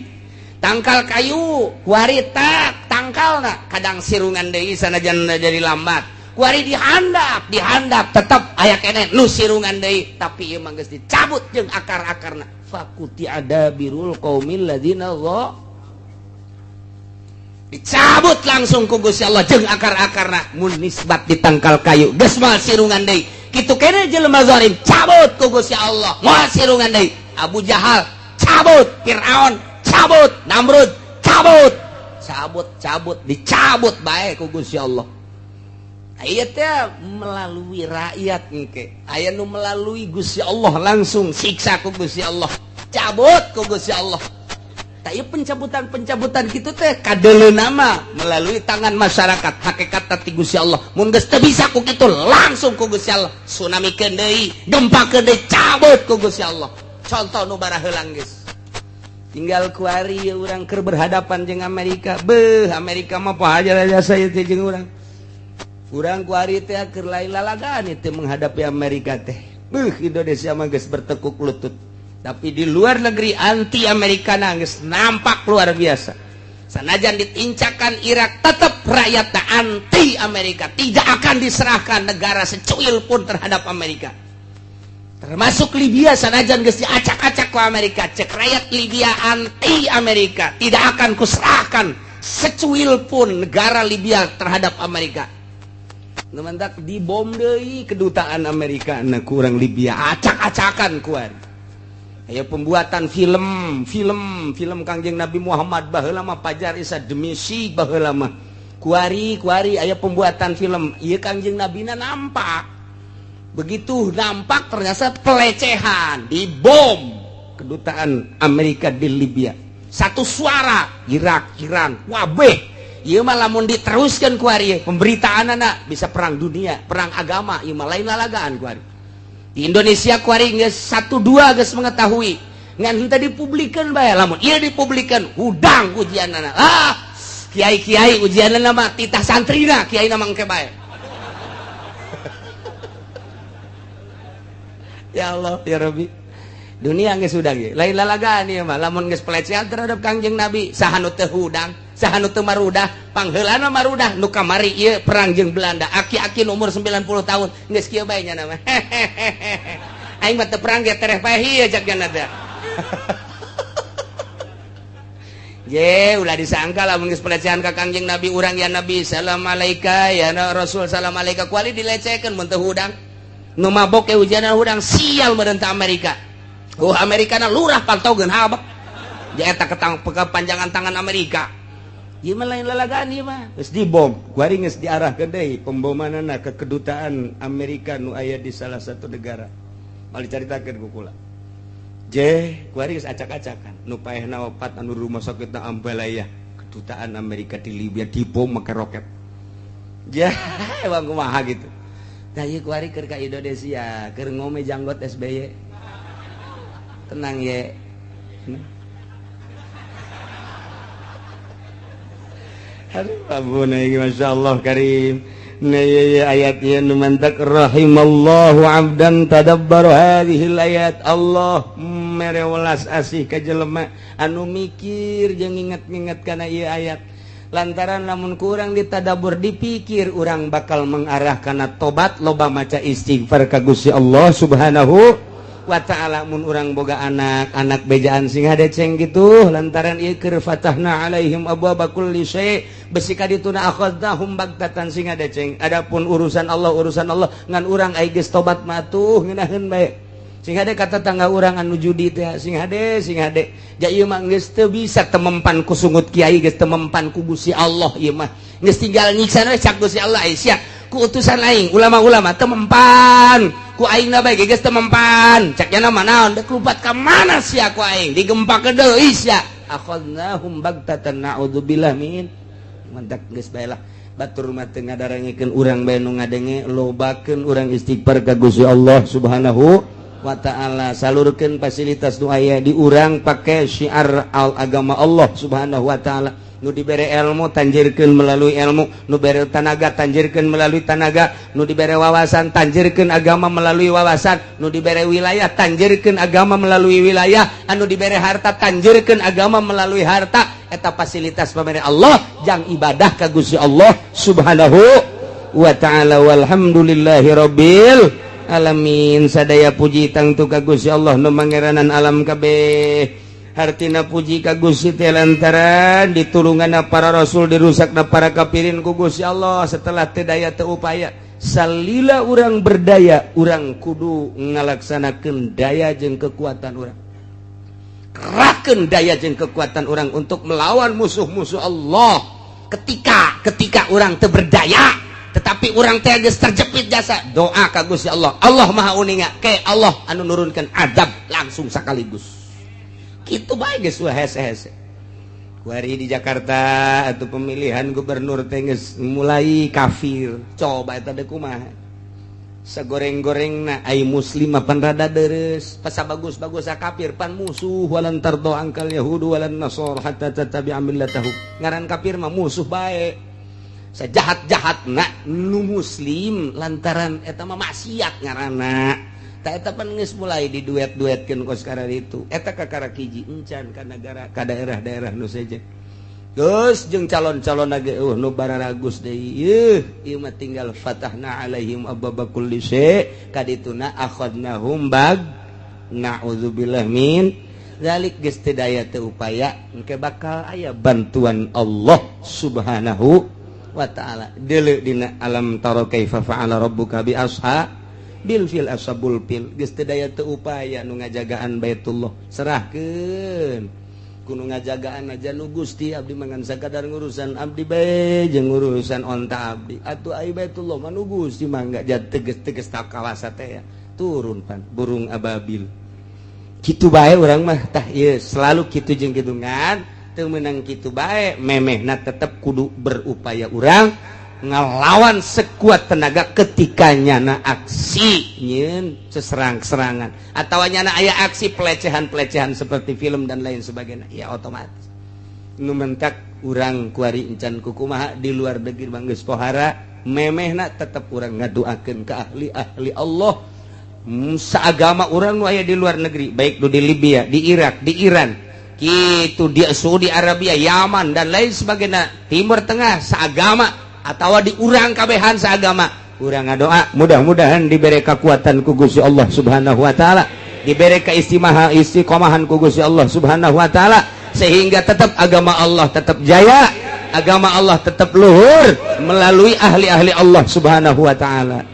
Tangkal kayu kuari tak tangkalna kadang sirungan deui, sanajan jadi lambat. Kuari dihandap dihandap, tetep aya keneh nu sirungan deui, tapi ieu mah geus dicabut jeung akar-akarna. Faquti'a dabirul qaumil ladzina, dicabut langsung ku Gusti Allah jeung akar-akarna. Mun nisbat di tangkal kayu geus moal sirungan deui, kitu keneh jelema zalim, cabut ku Gusti Allah, moal sirungan deui. Abu Jahal cabut, Fir'aun cabut, Namrud cabut, cabut, cabut, dicabut bae ku Gusti Allah. Aya teh melalui rakyat, engke aya nu melalui Gusti Allah langsung, siksa ku Gusti Allah, cabut ku Gusti Allah. Tapi pencabutan-pencabutan gitu teh kadele nama melalui tangan masyarakat, hakikat ti Gusti Allah. Mun geus teu bisa ku kitu, langsung ku Gusti Allah tsunami deui, gempa deui, cabut ku Gusti Allah. Contoh nu baraheulang geus tinggal kuari urang keur berhadapan jeung Amerika. Beuh, Amerika mah poho aja saya teh jeung urang. Urang kuari teh keur lain lalagaan teh menghadapi Amerika teh. Beuh, Indonesia mah geus bertekuk lutut, tapi di luar negeri anti Amerika nangis nampak luar biasa. Sanajan ditincakan Irak, tetap rakyat anti Amerika, tidak akan diserahkan negara secuil pun terhadap Amerika, termasuk Libya. Sanajan geus diacak-acak ku Amerika, cek rakyat Libya anti Amerika, tidak akan kuserahkan secuil pun negara Libya terhadap Amerika. Mentak dibom deui kedutaan Amerika na kurang Libya, acak-acakan kuat. Aya pembuatan film, film film Kangjeng Nabi Muhammad baheula mah pajar isa demisi baheula mah. Kuari kuari aya pembuatan film ieu Kangjeng Nabina nampak. Begitu nampak ternyata pelecehan, dibom kedutaan Amerika di Libya. Satu suara Irak, Iran, wabeh. Ieu mah lamun diteruskan kuari pemberitaan anak bisa perang dunia, perang agama, ieu mah lain lalagaan kuari. Di Indonesia kuari geus satu dua geus mengetahui, ngan henteu dipublikeun bae. Lamun ieu dipublikeun, hudang ujianana. Ah, kiai-kiai ujianana mah titah santrina, kiai na mangke bae. Ya Allah, ya Rabbi. Dunia geus hudang ieu. Lain lalagaan ieu mah, lamun geus pelecehan terhadap Kangjeng Nabi, saha nu teu hudang, saha nu teu marudah? Pangheulana marudah nu kamari ieu perang jeung Belanda. Aki-aki nu umur 90 tahun geus kieu bae nya mah. Aing mah teu perang ge tereh paeh ieu cak nya teh. Ye, ulah disangka lamun geus pelecehan ka Kangjeng Nabi urang, ya Nabi salam alaika, ya Rasul salam alaika, kuali dilecehkeun mun teu hudang. Nu mabok ge ujianna hudang, sial meureun Amerika. Oh, Amerika na lurah pantogeun habek. Ja eta ketang kepanjangan tangan Amerika. Ieu mah lain lalagaan ieu mah. Geus dibom, kuari geus diarahkeun deui pembomanana ke kedutaan Amerika nu aya di salah satu negara. Mal dicaritakeun ku kula. Je, kuari geus acak-acakan. Nu paehna opat anu rumah sakitna Ambalaya, kedutaan Amerika di Libya dibom make roket. Ja, emang kumaha gitu. Tah ieu kuari keur ka Indonesia, keur ngome janggot SBY. Tenang ye. Aduh, ampun ieu masyaallah karim. Nah, ayat ieu nu mantak rahimallahu abdan tadabbara hadhil ayat. Allah mere welas asih ka jelema anu mikir jeung nginget-nginget kana ieu ayat. Lantaran lamun kurang ditadabur, dipikir, urang bakal mengarah kana tobat, loba maca istighfar ka Gusti Allah Subhanahu wa ta'ala. Mun urang boga anak, anak bejaan sing hadeceng gitu, lantaran ieu keur fatahna alaihim abwaaba kulli syai', besi ka dituna akhadnahum bagtatan, sing hadeceng. Adapun urusan Allah, urusan Allah, ngan urang ai geus tobat mah tuh ngeunaheun bae. Sing hade kata tangga urang anu judi teh, sing hade, sing hade. Ja ieu mah geus teu bisa temempan ku sungut kiai, geus temempan ku Gusti Allah. Ieu mah geus tinggal nyiksa we cak Gusti Allah. Ai sia ku utusan aing ulama-ulama temempan. Ku aing na bae geus teu mempan. Cek nya mah naon, dek lumpat ka mana sia ku aing? Digempak deui sia. Akhadnahum bagtatan, naudzubillah min. Mantak geus bae lah. Batur mah teu ngadarangekeun, urang bae nu ngadenge. Lobakeun urang istighfar ka Gusti Allah Subhanahu wa Ta'ala, salurkeun fasilitas nu aya di urang, pake syiar al agama Allah Subhanahu wa Ta'ala. Nu dibere ilmu, tanjirkeun melalui ilmu. Nu bere tanaga, tanjirkeun melalui tanaga. Nu dibere wawasan, tanjirkeun agama melalui wawasan. Nu dibere wilayah, tanjirkeun agama melalui wilayah. Anu dibere harta, tanjirkeun agama melalui harta. Eta fasilitas pamere Allah jang ibadah ka Gusti Allah Subhanahu wa Ta'ala. Walhamdulillahi rabbil alamin. Sadaya puji tangtu ka Gusti Allah nu mangeranan alam kabeh. Hartina puji ka Gusti teh lantaran ditulungan para rasul, dirusakna para kafirin ku Gusti Allah. Setelah teu daya teu upaya, salila urang berdaya, urang kudu ngalaksanakeun daya jeung kekuatan urang. Kerahkeun daya jeung kekuatan urang untuk melawan musuh-musuh Allah. Ketika ketika urang teu berdaya, tetapi urang teh geus terjepit jasa, doa ka Gusti Allah. Allah Maha Uninga ke Allah anu nurunkan azab langsung sekaligus. Kitu bae geus hese-hese. Kuari di Jakarta atau pemilihan gubernur teh geus mulai kafir. Coba eta deui kumaha sagoreng-gorengna. Ai muslim mah pan rada deres, pas bagus-bagus kafir pan musuh. Walan tardo angkal yahudu walan nasor hatta tattabi'a millatahum. Ngaran kafir mah musuh bae, sejahat-jahat na nu muslim, lantaran eta mah maksiat ngaranna. Tak eta pan geus mulai diduet-duetkeun kos sekarang itu. Eta kakara hiji encan ka negara, ka daerah-daerah nu sejen. Geus jeung calon-calon ge nu bararagus deui. Yeuh, ieu mah tinggal fatahna alaihim ababa kulli syai', kadituna akhadnahum bag, na'udzubillah min dzalik. Geus teu daya teu upaya, engke bakal aya bantuan Allah Subhanahu wa Ta'ala. Deuleu dina alam tara kaifa fa'ala rabbuka bi ashabil fil, ashabul fil. Geus teu daya teu upaya, nu ngajagaan Baitullah serahkeun kudu ngajagaan aja nu Gusti. Abdi mangan sakadar ngurusan abdi bae jeung urusan onta abdi atuh. Ai Baitullah mah nu Gusti, mangga jat teges-teges tak kawasa teh ya. Turun pan burung ababil. Kitu bae urang mah tah ieu, selalu kitu jeung kidungan teu meunang. Kitu bae memehna, tetep kudu berupaya urang ngelawan sekuat tenaga ketika nyana aksi nyeun seserang-serangan atau nyana aya aksi pelecehan-pelecehan seperti film dan lain sebagainya. Ya otomatis nu mentak urang kuari encan kukumaha di luar negeri mah geus pohara. Memehna tetep urang ngadoakeun ke ahli-ahli Allah seagama urang nu aya di luar negeri, baik nu di Libya, di Irak, di Iran gitu, di Saudi Arabia, Yaman, dan lain sebagainya, Timur Tengah seagama atau di urang kabehan seagama. Urang ngadoa mudah-mudahan diberi kekuatan ku Gusti Allah Subhanahu wa Ta'ala, diberi keistimewa istiqomahan ku Gusti Allah Subhanahu wa Ta'ala, sehingga tetap agama Allah tetap jaya, agama Allah tetap luhur melalui ahli-ahli Allah Subhanahu wa Ta'ala.